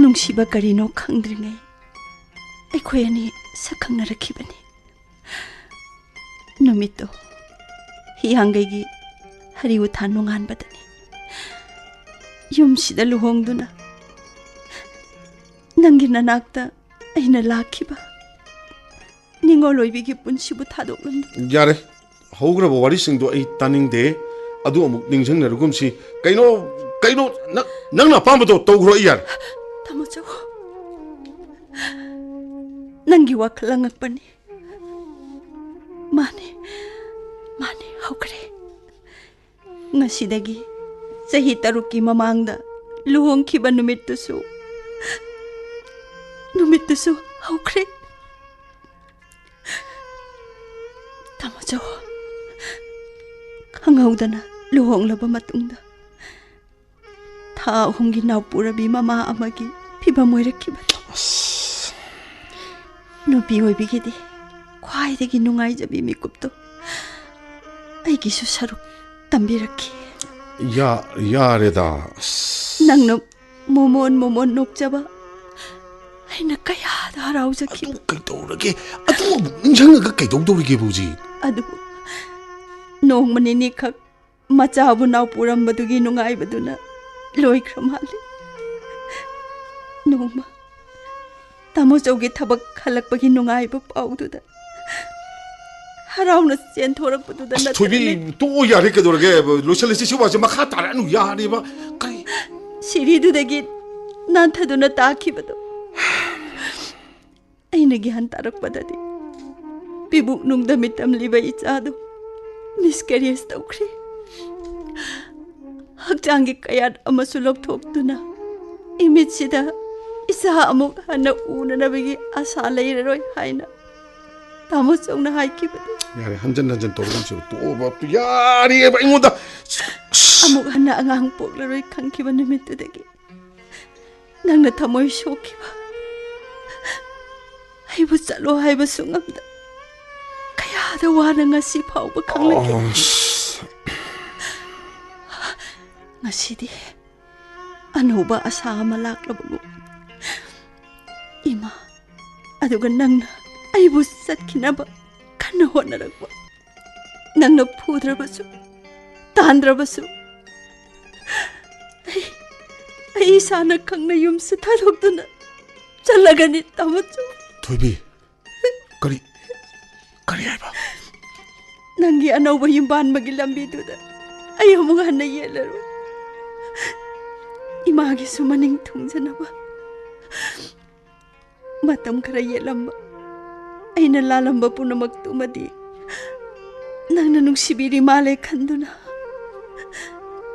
ꯅꯨꯡꯁꯤꯕ ꯀꯔꯤꯅꯣ ꯈꯪꯗ꯭ꯔꯤꯉꯩ ꯑꯩꯈꯣꯏ ꯑꯅꯤ ꯁꯛ ꯈꯪꯅꯔꯛꯈꯤꯕꯅꯤ꯫ ꯅꯨꯃꯤꯠꯇꯣ ꯍꯤꯌꯥꯡꯒꯩꯒꯤ ꯍꯔꯤꯎꯊꯥ ꯅꯣꯡꯉꯥꯟꯕꯗꯅꯤ꯫ ꯌꯨꯝꯁꯤꯗ ꯂꯨꯍꯣꯡꯗꯨꯅ ꯅꯪꯒꯤ ꯅꯅꯥꯛꯇ ꯑꯩꯅ ꯂꯥꯛꯈꯤꯕ꯫ ꯅꯤꯡꯉꯣꯜ ꯑꯣꯏꯕꯤꯒꯤ ꯄꯨꯟꯁꯤꯕꯨ ꯊꯥꯗꯣꯛꯂꯝꯗꯨꯅ꯫ ꯌꯥꯔꯦ, ꯍꯧꯈ꯭ꯔꯕ ꯋꯥꯔꯤꯁꯤꯡꯗꯣ ꯑꯩ ꯇꯥꯅꯤꯡꯗꯦ꯫ ꯑꯗꯨ ꯑꯃꯨꯛ ꯅꯤꯡꯁꯤꯡꯅꯔꯒꯨꯝꯁꯤ꯫ ꯀꯩꯅꯣ, ꯀꯩꯅꯣ, ꯅꯪ, ꯅꯪꯅ ꯑꯄꯥꯝꯕꯗꯣ ꯇꯧꯈ꯭ꯔꯣ, ꯑꯩ ꯌꯥꯔꯦ꯫ ꯇꯥꯃꯣꯆꯧ, ꯅꯪꯒꯤ ꯋꯥꯈꯜ ꯑꯉꯛꯄꯅꯤ꯫ ꯃꯥꯅꯦ, ꯃꯥꯅꯦ, ꯍꯧꯈ꯭ꯔꯦ꯫ ꯉꯁꯤꯗꯒꯤ ꯆꯍꯤ ꯇꯔꯨꯛꯀꯤ ꯃꯃꯥꯡꯗ ꯂꯨꯍꯣꯡꯈꯤꯕ ꯅꯨꯃꯤꯠꯇꯨꯁꯨ, ꯅꯨꯃꯤꯠꯇꯨꯁꯨ ꯍꯧꯈ꯭ꯔꯦ꯫ ꯇꯥꯃꯣꯆꯧ, ꯈꯪꯍꯧꯗꯅ ꯂꯨꯍꯣꯡꯂꯕ ꯃꯇꯨꯡꯗ ꯊꯥ ꯑꯍꯨꯝꯒꯤ ꯅꯥꯎꯄꯨꯔꯕꯤ ꯃꯃꯥ ꯑꯃꯒꯤ ꯐꯤꯕꯝ ꯑꯣꯏꯔꯛꯈꯤꯕꯅꯤ꯫ ꯑꯁ꯫ ꯅꯨꯄꯤ ꯑꯣꯏꯕꯤꯒꯤꯗꯤ ꯈ꯭ꯋꯥꯏꯗꯒꯤ ꯅꯨꯡꯉꯥꯏꯖꯕꯤ ꯃꯤꯀꯨꯞꯇꯣ ꯑꯩꯒꯤꯁꯨ ꯁꯔꯨꯛ ꯇꯝꯕꯤꯔꯛꯈꯤ꯫ ꯌꯥ-, ꯌꯥꯔꯦꯗ꯫ ꯑꯁ꯫ ꯅꯪꯅ ꯃꯣꯃꯣꯟ ꯃꯣꯃꯣꯟ ꯅꯣꯛꯆꯕ, ꯑꯩꯅ ꯀꯌꯥꯗ ꯍꯔꯥꯎꯖꯈꯤꯕ꯫ ꯑꯗꯨ ꯀꯩꯗꯧꯔꯒꯦ? ꯑꯗꯨ ꯑꯃꯨꯛ ꯅꯤꯡꯁꯤꯡꯉꯒ ꯀꯩꯗꯧꯗꯧꯔꯤꯒꯦꯕ ꯍꯧꯖꯤꯛ? ꯑꯗꯨꯕꯨ ꯅꯣꯡꯃ ꯅꯤꯅꯤꯈꯛ ꯃꯆꯥꯕꯨ ꯅꯥꯎ ꯄꯨꯔꯝꯕꯗꯨꯒꯤ ꯅꯨꯡꯉꯥꯏꯕꯗꯨꯅ ꯂꯣꯏꯈ꯭ꯔ ꯃꯥꯜꯂꯤ꯫ ꯅꯣꯡꯃ ꯇꯥꯃꯣ ꯆꯧꯒꯤ ꯊꯕꯛ ꯍꯜꯂꯛꯄꯒꯤ ꯅꯨꯡꯉꯥꯏꯕ ꯄꯥꯎꯗꯨꯗ ꯍꯔꯥꯎꯅ ꯆꯦꯟꯊꯣꯔꯛꯄꯗꯨꯗ ꯑꯁ, ꯊꯣꯏꯕꯤ, ꯅꯠꯇꯅꯅꯦ꯫ ꯇꯣꯛꯑꯣ, ꯌꯥꯔꯦ, ꯀꯩꯗꯧꯔꯒꯦ? ꯂꯣꯏꯁꯤꯜꯂꯁꯤ, ꯁꯤ ꯋꯥꯁꯦ ꯃꯈꯥ ꯇꯥꯔꯛꯑꯅꯨ, ꯌꯥꯔꯦꯕ꯫ ꯀꯔꯤ? ꯁꯤꯔꯤꯗꯨꯗꯒꯤ ꯅꯥꯟꯊꯗꯨꯅ ꯇꯥꯈꯤꯕꯗꯣ꯫ ꯑꯩꯅ ꯒ꯭ꯌꯥꯟ ꯇꯥꯔꯛꯄꯗꯗꯤ ꯄꯤꯕꯨꯛꯅꯨꯡꯗ ꯃꯤꯇꯝꯂꯤꯕ ꯏꯆꯥꯗꯨ ꯃꯤꯁꯀꯦꯔꯤꯌꯦꯖ ꯇꯧꯈ꯭ꯔꯦ꯫ ꯍꯛꯆꯥꯡꯒꯤ ꯀꯌꯥꯠ ꯑꯃꯁꯨ ꯂꯧꯊꯣꯛꯇꯨꯅ ꯏꯃꯤꯠꯁꯤꯗ ꯏꯆꯥ ꯑꯃꯨꯛ ꯍꯟꯅ ꯎꯅꯅꯕꯒꯤ ꯑꯁꯥ ꯂꯩꯔꯔꯣꯏ ꯍꯥꯏꯅ ꯇꯥꯃꯣ ꯆꯧꯅ ꯍꯥꯏꯈꯤꯕꯗꯨ꯫ ꯌꯥꯔꯦ, ꯍꯟꯖꯟ ꯍꯟꯖꯟ ꯇꯧꯔꯒꯨꯝꯁꯦꯕ, ꯇꯣꯛꯑꯣꯕ, ꯌꯥꯔꯦꯕ ꯑꯩꯉꯣꯟꯗ꯫ ꯑꯃꯨꯛ ꯍꯟꯅ ꯑꯉꯥꯡ ꯄꯣꯛꯂꯔꯣꯏ ꯈꯪꯈꯤꯕ ꯅꯨꯃꯤꯠꯇꯨꯗꯒꯤ ꯅꯪꯅ ꯊꯃꯣꯏ ꯁꯣꯛꯈꯤꯕ ꯑꯩꯕꯨ ꯆꯠꯂꯣ ꯍꯥꯏꯕꯁꯨ ꯉꯝꯗ ꯀꯌꯥꯗ ꯋꯥꯅ ꯉꯁꯤ ꯐꯥꯎꯕ ꯈꯪꯂꯛꯈꯤ꯫ ꯑꯁ꯫ ꯉꯁꯤꯗꯤ ꯑꯅꯧꯕ ꯑꯁꯥ ꯑꯃ ꯂꯥꯛꯂꯕꯒꯨꯝ, ꯏꯃꯥ, ꯑꯗꯨꯒ ꯅꯪꯅ ꯑꯩꯕꯨ ꯆꯠꯈꯤꯅꯕ ꯀꯟꯅ ꯍꯣꯠꯅꯔꯛꯄ, ꯅꯪꯅ ꯐꯨꯗ꯭ꯔꯕꯁꯨ, ꯇꯥꯟꯗ꯭ꯔꯕꯁꯨ, ꯑꯩ, ꯑꯩ ꯏꯁꯥꯅ ꯈꯪꯅ ꯌꯨꯝꯁꯤ ꯊꯥꯗꯣꯛꯇꯨꯅ ꯆꯠꯂꯒꯅꯤ, ꯇꯥꯃꯣꯆꯧ꯫ ꯊꯣꯏꯕꯤ, ꯀꯔꯤ, ꯀꯔꯤ ꯍꯥꯏꯕ? ꯅꯪꯒꯤ ꯑꯅꯧꯕ ꯌꯨꯝꯕꯥꯟꯕꯒꯤ ꯂꯝꯕꯤꯗꯨꯗ ꯑꯩ ꯑꯃꯨꯛ ꯍꯟꯅ ꯌꯦꯠꯂꯔꯣꯏ꯫ ꯏꯃꯥꯒꯤꯁꯨ ꯃꯅꯤꯡ ꯊꯨꯡꯖꯅꯕ ꯃꯇꯝ ꯈꯔ ꯌꯦꯠꯂꯝꯕ, ꯑꯩꯅ ꯂꯥꯜꯂꯝꯕ ꯄꯨꯝꯅꯃꯛꯇꯨꯃꯗꯤ ꯅꯪꯅ ꯅꯨꯡꯁꯤꯕꯤꯔꯤ ꯃꯥꯜꯂꯦ ꯈꯟꯗꯨꯅ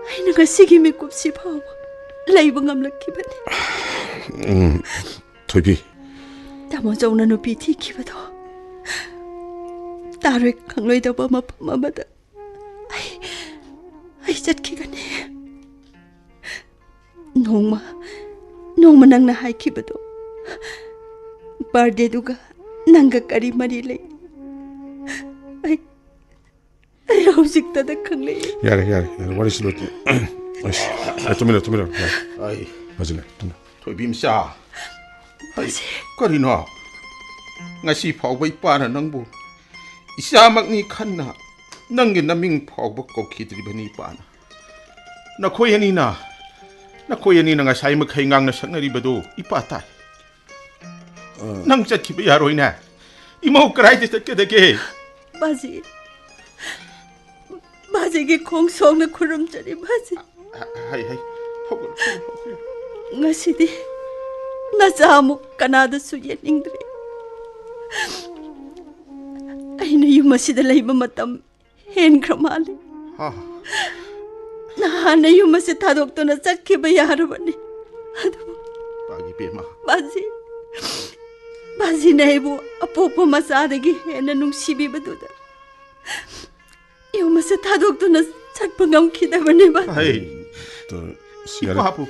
ꯑꯩꯅ ꯉꯁꯤꯒꯤ ꯃꯤꯀꯨꯞꯁꯤ ꯐꯥꯎꯕ ꯂꯩꯕ ꯉꯝꯂꯛꯈꯤꯕꯅꯤ꯫ ꯎꯝ, ꯊꯣꯏꯕꯤ꯫ ꯇꯥꯃꯣ ꯆꯧꯅ ꯅꯨꯄꯤ ꯊꯤꯈꯤꯕꯗꯣ ꯇꯥꯔꯣꯏ ꯈꯪꯂꯣꯏꯗꯕ ꯃꯐꯝ ꯑꯃꯗ ꯑꯩ, ꯑꯩ ꯆꯠꯈꯤꯒꯅꯤ꯫ ꯅꯣꯡꯃ, ꯅꯣꯡꯃ ꯅꯪꯅ ꯍꯥꯏꯈꯤꯕꯗꯣ, ꯕꯥꯔꯗꯦꯗꯨꯒ ꯅꯪꯒ ꯀꯔꯤ ꯃꯔꯤ ꯂꯩ? ꯑꯩ, ꯑꯩ ꯍꯧꯖꯤꯛꯇꯗ ꯈꯪꯂꯛꯏ꯫ ꯌꯥꯔꯦ, ꯌꯥꯔꯦ, ꯌꯥꯔꯦ, ꯋꯥꯔꯤꯁꯤ ꯂꯣꯏ-, ꯑꯁ, ꯑꯦ, ꯇꯨꯃꯤꯟꯅ, ꯇꯨꯃꯤꯟꯅ, ꯌꯥꯔꯦ꯫ ꯑꯩ ꯐꯖꯅ, ꯇꯨꯃꯤꯟꯅ꯫ ꯊꯣꯏꯕꯤ ꯃꯆꯥ, ꯍꯩ, ꯀꯔꯤꯅꯣ? ꯉꯁꯤ ꯐꯥꯎꯕ ꯏꯄꯥꯅ ꯅꯪꯕꯨ ꯏꯆꯥꯃꯛꯅꯤ ꯈꯟꯅ ꯅꯪꯒꯤ ꯅꯃꯤꯡ ꯐꯥꯎꯕ ꯀꯧꯈꯤꯗ꯭ꯔꯤꯕꯅꯤ ꯏꯄꯥꯅ꯫ ꯅꯈꯣꯏ ꯑꯅꯤꯅ, ꯅꯈꯣꯏ ꯑꯅꯤꯅ ꯉꯁꯥꯏ ꯃꯈꯩ ꯉꯥꯡꯅ ꯁꯛꯅꯔꯤꯕꯗꯨ ꯏꯄꯥ ꯇꯥꯏ꯫ ꯑ꯫ ꯅꯪ ꯆꯠꯈꯤꯕ ꯌꯥꯔꯣꯏꯅꯦ꯫ ꯏꯃꯧ ꯀꯗꯥꯏꯗ ꯆꯠꯀꯗꯒꯦ? ꯕꯥꯖꯤ, ꯕꯥꯖꯤꯒꯤ ꯈꯣꯡ ꯁꯣꯛꯅ ꯈꯨꯔꯨꯝꯖꯔꯤ, ꯕꯥꯖꯤ꯫ ꯍ-, ꯍꯩ, ꯍꯩ꯫ ꯍꯧꯒꯠꯂꯣ, ꯍꯧꯒꯠꯂꯣ, ꯍꯧꯒꯠꯂꯣ꯫ ꯉꯁꯤꯗꯤ ꯅꯆꯥ ꯑꯃꯨꯛ ꯀꯅꯥꯗꯁꯨ ꯌꯦꯠꯅꯤꯡꯗ꯭ꯔꯦ꯫ ꯑꯩꯅ ꯌꯨꯝ ꯑꯁꯤꯗ ꯂꯩꯕ ꯃꯇꯝ ꯍꯦꯟꯈ꯭ꯔ ꯃꯥꯜꯂꯦ꯫ ꯍꯥ꯫ ꯅꯍꯥꯟꯅ ꯌꯨꯝ ꯑꯁꯤ ꯊꯥꯗꯣꯛꯇꯨꯅ ꯆꯠꯈꯤꯕ ꯌꯥꯔꯕꯅꯤ꯫ ꯑꯗꯨꯕꯨ ꯄꯥꯒꯤ ꯄꯦꯝꯃ꯫ ꯕꯥꯖꯤ, ꯕꯥꯖꯤꯅ ꯑꯩꯕꯨ ꯑꯄꯣꯛꯄ ꯃꯆꯥꯗꯒꯤ ꯍꯦꯟꯅ ꯅꯨꯡꯁꯤꯕꯤꯕꯗꯨꯗ ꯌꯨꯝ ꯑꯁꯤ ꯊꯥꯗꯣꯛꯇꯨꯅ ꯆꯠꯄ ꯉꯝꯈꯤꯗꯕꯅꯦ, ꯕꯥꯖꯤ꯫ ꯍꯩ꯫ ꯇꯣ, ꯁꯤ ꯌꯥꯔꯦ꯫ ꯏꯄꯥꯕꯨ,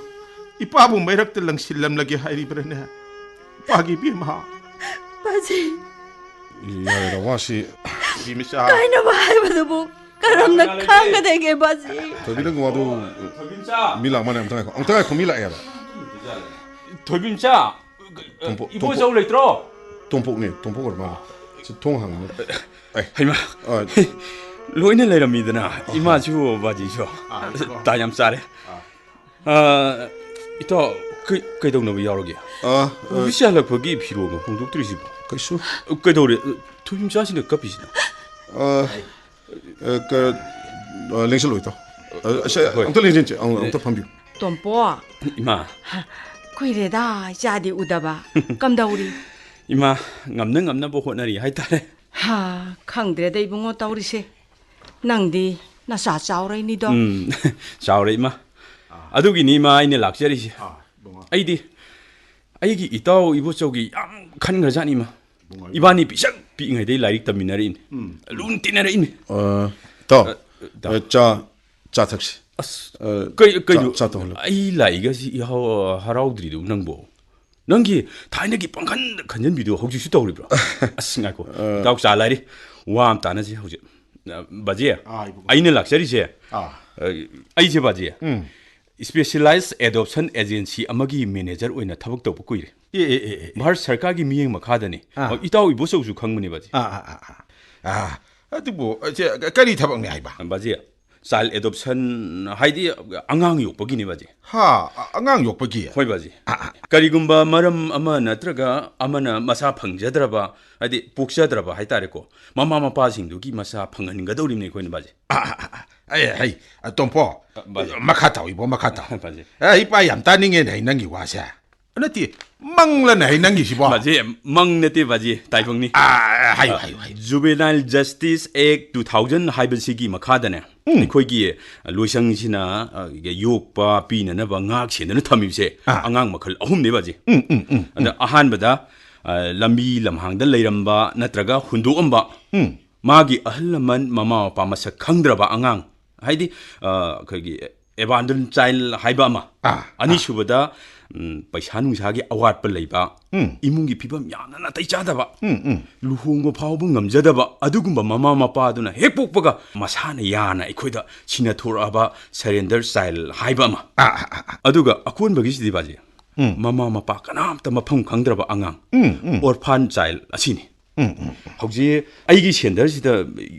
ꯏꯄꯥꯕꯨ ꯃꯩꯔꯛꯇ ꯂꯪꯁꯤꯜꯂꯝꯂꯒꯦ ꯍꯥꯏꯔꯤꯕ꯭ꯔꯅꯦ? ꯄꯥꯒꯤ ꯄꯦꯝꯃ꯫ ꯕꯥꯖꯤ꯫ ꯌꯥꯔꯦꯗ, ꯋꯥꯁꯤ꯫ ꯏꯕꯤ ꯃꯆꯥ꯫ ꯀꯥꯏꯅꯕ ꯍꯥꯏꯕꯗꯨꯕꯨ ꯀꯔꯝꯅ ꯀꯅꯥ ꯂꯩꯒꯦ? ꯈꯥꯡꯒꯗꯒꯦ, ꯕꯥꯖꯤ? ꯊꯣꯏꯕꯤ, ꯅꯪ ꯋꯥꯗꯨ ꯊꯣꯏꯕꯤꯝꯆꯥ꯫ ꯃꯤ ꯂꯥꯛ ꯃꯥꯅꯦ, ꯑꯝꯇ ꯉꯥꯏꯈꯣ꯫ ꯑꯝꯇ ꯉꯥꯏꯈꯣ, ꯃꯤ ꯂꯥꯛꯑꯦꯕ꯫ ꯊꯣꯏꯕꯤꯝꯆꯥ, ꯇꯣꯝꯄꯣꯛ, ꯏꯕꯣꯆꯧ ꯇꯣꯝꯄꯣꯛ꯫ ꯂꯩꯇ꯭ꯔꯣ? ꯇꯣꯝꯄꯣꯛꯅꯦ, ꯇꯣꯝꯄꯣꯛ ꯑꯣꯏꯔ ꯃꯥꯜꯂꯦ꯫ ꯁꯤ ꯊꯣꯡ ꯍꯥꯡꯉꯤ꯫ ꯑꯩ꯫ ꯍꯩꯃꯥ꯫ ꯑ꯫ ꯂꯣꯏꯅ ꯂꯩꯔꯝꯃꯤꯗꯅ, ꯑꯍꯣꯏ꯫ ꯏꯃꯥꯁꯨ ꯕꯥꯖꯤꯁꯨ꯫ ꯑꯥ, ꯏꯀꯣ꯫ ꯇꯥ ꯌꯥꯝ ꯆꯥꯔꯦ꯫ ꯑꯥ꯫ ꯑ, ꯏꯇꯥꯎ, ꯀꯩ-, ꯀꯩꯗꯧꯅꯕ ꯌꯥꯎꯔꯒꯦ? ꯑ, ꯑ꯫ ꯑꯣꯐꯤꯁ ꯍꯜꯂꯛꯄꯒꯤ ꯐꯤꯔꯣꯜꯒ ꯍꯣꯡꯗꯣꯛꯇ꯭ꯔꯤꯁꯤꯕꯣ? ꯀꯩꯁꯨ꯫ ꯀꯩꯗꯧꯔꯦ? ꯊꯣꯏꯕꯤꯝꯆꯥꯁꯤꯅ ꯀꯞꯄꯤꯁꯤꯅ? ꯑ, ꯑ, ꯀ-, ꯑ, ꯂꯦꯡꯁꯜꯂꯣ, ꯏꯇꯥꯎ꯫ ꯑ, ꯑꯁꯦ, ꯍꯣꯏ꯫ ꯑꯝꯇ ꯂꯦꯡꯁꯤꯟꯁꯦ, ꯑꯝ-, ꯑꯝꯇ ꯐꯝꯕꯤꯌꯨ꯫ ꯇꯣꯝꯄꯣ꯫ ꯏꯃꯥ꯫ ꯍ, ꯀꯨꯏꯔꯦꯗ ꯏꯆꯥꯗꯤ ꯎꯗꯕ꯫ ꯀꯝꯗꯧꯔꯤ? ꯏꯃꯥ, ꯉꯝꯅ ꯉꯝꯅꯕ ꯍꯣꯠꯅꯔꯤ ꯍꯥꯏꯇꯥꯔꯦ꯫ ꯍꯥ, ꯈꯪꯗ꯭ꯔꯦꯗ ꯏꯕꯨꯡꯉꯣ ꯇꯧꯔꯤꯁꯦ꯫ ꯅꯪꯗꯤ ꯅꯆꯥ ꯆꯥꯎꯔꯩꯅꯤꯗꯣ꯫ ꯎꯝ, ꯆꯥꯎꯔꯦ ꯏꯃꯥ꯫ ꯑꯗꯨꯒꯤꯅꯤ ꯏꯃꯥ ꯑꯩꯅ ꯂꯥꯛꯆꯔꯤꯁꯦ꯫ ꯑꯥ, ꯏꯕꯨꯡꯉꯣ꯫ ꯑꯩꯗꯤ ꯑꯩꯒꯤ ꯏꯇꯥꯎ ꯏꯕꯣꯆꯧꯒꯤ ꯌꯥꯝ ꯈꯟꯈ꯭ꯔꯖꯥꯠꯅꯤ ꯏꯃꯥ꯫ ꯏꯕꯨꯡꯉꯣ, ꯏꯕꯥꯅꯤ ꯄꯤꯁꯛ ꯄꯤꯛꯏꯉꯩꯗꯩ ꯂꯥꯏꯔꯤꯛ ꯇꯝꯃꯤꯟꯅꯔꯛꯏꯅꯤ꯫ ꯎꯝ꯫ ꯂꯨꯅ ꯇꯤꯟꯅꯔꯛꯏꯅꯤ꯫ ꯑ, ꯏꯇꯥꯎ, ꯑ, ꯏꯇꯥꯎ꯫ ꯑ, ꯆꯥ, ꯆꯥ ꯊꯛꯁꯤ꯫ ꯑꯁ, ꯑ, ꯀꯩ-, ꯆꯥ, ꯀꯩꯅꯣ, ꯆꯥ ꯇꯧꯍꯜꯂꯣ꯫ ꯑꯩ ꯂꯥꯛꯏꯒꯁꯤ ꯏꯍꯥꯎ ꯍꯔꯥꯎꯗ꯭ꯔꯤꯗꯨ ꯅꯪꯕꯣ? ꯅꯪꯒꯤ ꯊꯥꯏꯅꯒꯤ ꯄꯥꯡꯈꯟꯗ ꯈꯟꯖꯟꯕꯤꯗꯣ ꯍꯧꯖꯤꯛꯁꯨ ꯇꯧꯔꯤꯕ꯭ꯔꯣ? ꯑꯁ, ꯉꯥꯏꯈꯣ꯫ ꯑ꯫ ꯏꯇꯥꯎ ꯆꯥ ꯂꯥꯏꯔꯤ꯫ ꯋꯥ ꯑꯃ ꯇꯥꯟꯅꯁꯤ ꯍꯧꯖꯤꯛ꯫ ꯑ, ꯕꯥꯖꯤ, ꯑꯥ, ꯏꯕꯨꯡꯉꯣ꯫ ꯑꯩꯅ ꯂꯥꯛꯆꯔꯤꯁꯦ, ꯑꯥ꯫ ꯑ, ꯑꯩꯁꯦ ꯕꯥꯖꯤ, ꯎꯝ꯫ Specialized Adoption Agency ꯑꯃꯒꯤ manager ꯑꯣꯏꯅ ꯊꯕꯛ ꯇꯧꯕ ꯀꯨꯏꯔꯦ꯫ ꯑꯦ ꯑꯦ ꯑꯦ ꯑꯦ ꯚꯥꯔꯠ ꯁꯔꯀꯥꯔꯒꯤ ꯃꯤꯠꯌꯦꯡ ꯃꯈꯥꯗꯅꯤ꯫ ꯑꯥ꯫ ꯑꯣ, ꯏꯇꯥꯎ ꯏꯕꯣꯆꯧꯁꯨ ꯈꯪꯕꯅꯦ ꯕꯥꯖꯤ꯫ ꯑꯥ ꯑꯥ ꯑꯥ ꯑꯥ ꯑꯥ ꯑꯗꯨꯕꯨ ꯁꯦ ꯀꯔꯤ ꯊꯕꯛꯅꯤ ꯍꯥꯏꯕ? ꯕꯥꯖꯤ, child adoption ꯍꯥꯏꯗꯤ ꯑꯉꯥꯡ ꯌꯣꯛꯄꯒꯤꯅꯦ ꯕꯥꯖꯤ꯫ ꯍꯥ ꯑ- ꯑꯉꯥꯡ ꯌꯣꯛꯄꯒꯤ? ꯍꯣꯏ ꯕꯥꯖꯤ꯫ ꯑꯥ, ꯑꯥ꯫ ꯀꯔꯤꯒꯨꯝꯕ ꯃꯔꯝ ꯑꯃ ꯅꯠꯇ꯭ꯔꯒ ꯑꯃꯅ ꯃꯆꯥ ꯐꯪꯖꯗ꯭ꯔꯕ, ꯍꯥꯏꯗꯤ ꯄꯣꯛꯆꯗ꯭ꯔꯕ ꯍꯥꯏꯇꯥꯔꯦꯀꯣ, ꯃꯃꯥ ꯃꯄꯥꯁꯤꯡꯗꯨꯒꯤ ꯃꯆꯥ ꯐꯪꯍꯟꯒꯗꯧꯔꯤꯕꯅꯤ ꯑꯩꯈꯣꯏꯅ ꯕꯥꯖꯤ꯫ ꯑꯥ, ꯑꯥ, ꯑꯥ, ꯑꯥ꯫ ꯑꯩ ꯍꯩ ꯑ, ꯇꯣꯝꯄꯣ ꯕꯥꯖꯤ꯫ ꯃꯈꯥ ꯇꯥꯎ ꯏꯕꯣ ꯃꯈꯥ ꯇꯥꯎ꯫ ꯕꯥꯖꯤ꯫ ꯑꯦ, ꯑꯩ ꯄꯥ ꯌꯥꯝ ꯇꯥꯅꯤꯡꯉꯦꯅꯦ ꯍꯩ ꯅꯪꯒꯤ ꯋꯥꯁꯦ꯫ ꯅꯠꯇꯦ, ꯃꯪꯂꯅ ꯍꯩ ꯅꯪꯒꯤꯁꯤꯕꯣ? ꯕꯥꯖꯤ, ꯃꯪ ꯅꯠꯇꯦ ꯕꯥꯖꯤ, ꯇꯥꯏꯕꯪꯅꯤ꯫ ꯑꯥ, ꯍꯥꯏꯌꯨ ꯍꯥꯏꯌꯨ ꯍꯥꯏꯌꯨ꯫ Juvenile Justice Act two thousand ꯍꯥꯏꯕꯁꯤꯒꯤ ꯃꯈꯥꯗꯅꯦ, ꯑꯩꯈꯣꯏꯒꯤ ꯂꯣꯏꯁꯪꯁꯤꯅ ꯑ, ꯌꯣꯛꯄ ꯄꯤꯅꯅꯕ ꯉꯥꯛ ꯁꯦꯟꯗꯨꯅ ꯊꯝꯃꯤꯕꯁꯦ ꯑꯥ꯫ ꯑꯉꯥꯡ ꯃꯈꯜ ꯑꯍꯨꯝꯅꯦ ꯕꯥꯖꯤ꯫ ꯎꯝ ꯎꯝ ꯎꯝ ꯑꯗ ꯑꯍꯥꯟꯕꯗ ꯑ, ꯂꯝꯕꯤ ꯂꯝꯍꯥꯡꯗ ꯂꯩꯔꯝꯕ ꯅꯠꯇ꯭ꯔꯒ ꯍꯨꯟꯗꯣꯛꯑꯝꯕ, ꯎꯝ ꯃꯥꯒꯤ ꯑꯍꯜ ꯂꯃꯟ ꯃꯃꯥ ꯃꯄꯥ ꯃꯁꯛ ꯈꯪꯗ꯭ꯔꯕ ꯑꯉꯥꯡ, ꯍꯥꯏꯗꯤ ꯑ, ꯑꯩꯈꯣꯏꯒꯤ abandoned child ꯍꯥꯏꯕ ꯑꯃ, ꯑꯥ, ꯑꯅꯤꯁꯨꯕꯗ ꯎꯝ, ꯄꯩꯁꯥ ꯅꯨꯡꯁꯥꯒꯤ ꯑꯋꯥꯠꯄ ꯂꯩꯕ, ꯎꯝ꯫ ꯏꯃꯨꯡꯒꯤ ꯐꯤꯕꯝ ꯌꯥꯝꯅ ꯅꯥꯇꯩ ꯆꯥꯗꯕ, ꯎꯝ ꯎꯝ ꯂꯨꯍꯣꯡꯕ ꯐꯥꯎꯕ ꯉꯝꯖꯗꯕ ꯑꯗꯨꯒꯨꯝꯕ ꯃꯃꯥ ꯃꯄꯥꯗꯨꯅ ꯍꯦꯛ ꯄꯣꯛꯄꯒ ꯃꯁꯥꯅ ꯌꯥꯅ ꯑꯩꯈꯣꯏꯗ ꯁꯤꯟꯅꯊꯣꯔꯛꯑꯕ surrender child ꯍꯥꯏꯕ ꯑꯃ꯫ ꯑꯥ, ꯑꯥ, ꯑꯥ, ꯑꯥ꯫ ꯑꯗꯨꯒ ꯑꯀꯣꯟꯕꯒꯤꯁꯤꯗꯤ ꯕꯥꯖꯤ, ꯎꯝ꯫ ꯃꯃꯥ ꯃꯄꯥ ꯀꯅꯥꯝꯇ ꯃꯐꯝ ꯈꯪꯗ꯭ꯔꯕ ꯑꯉꯥꯡ, ꯎꯝ ꯎꯝ orphan child ꯑꯁꯤꯅꯤ꯫ ꯎꯝ ꯎꯝ ꯍꯧꯖꯤꯛ ꯑꯩꯒꯤ centreꯁꯤꯗ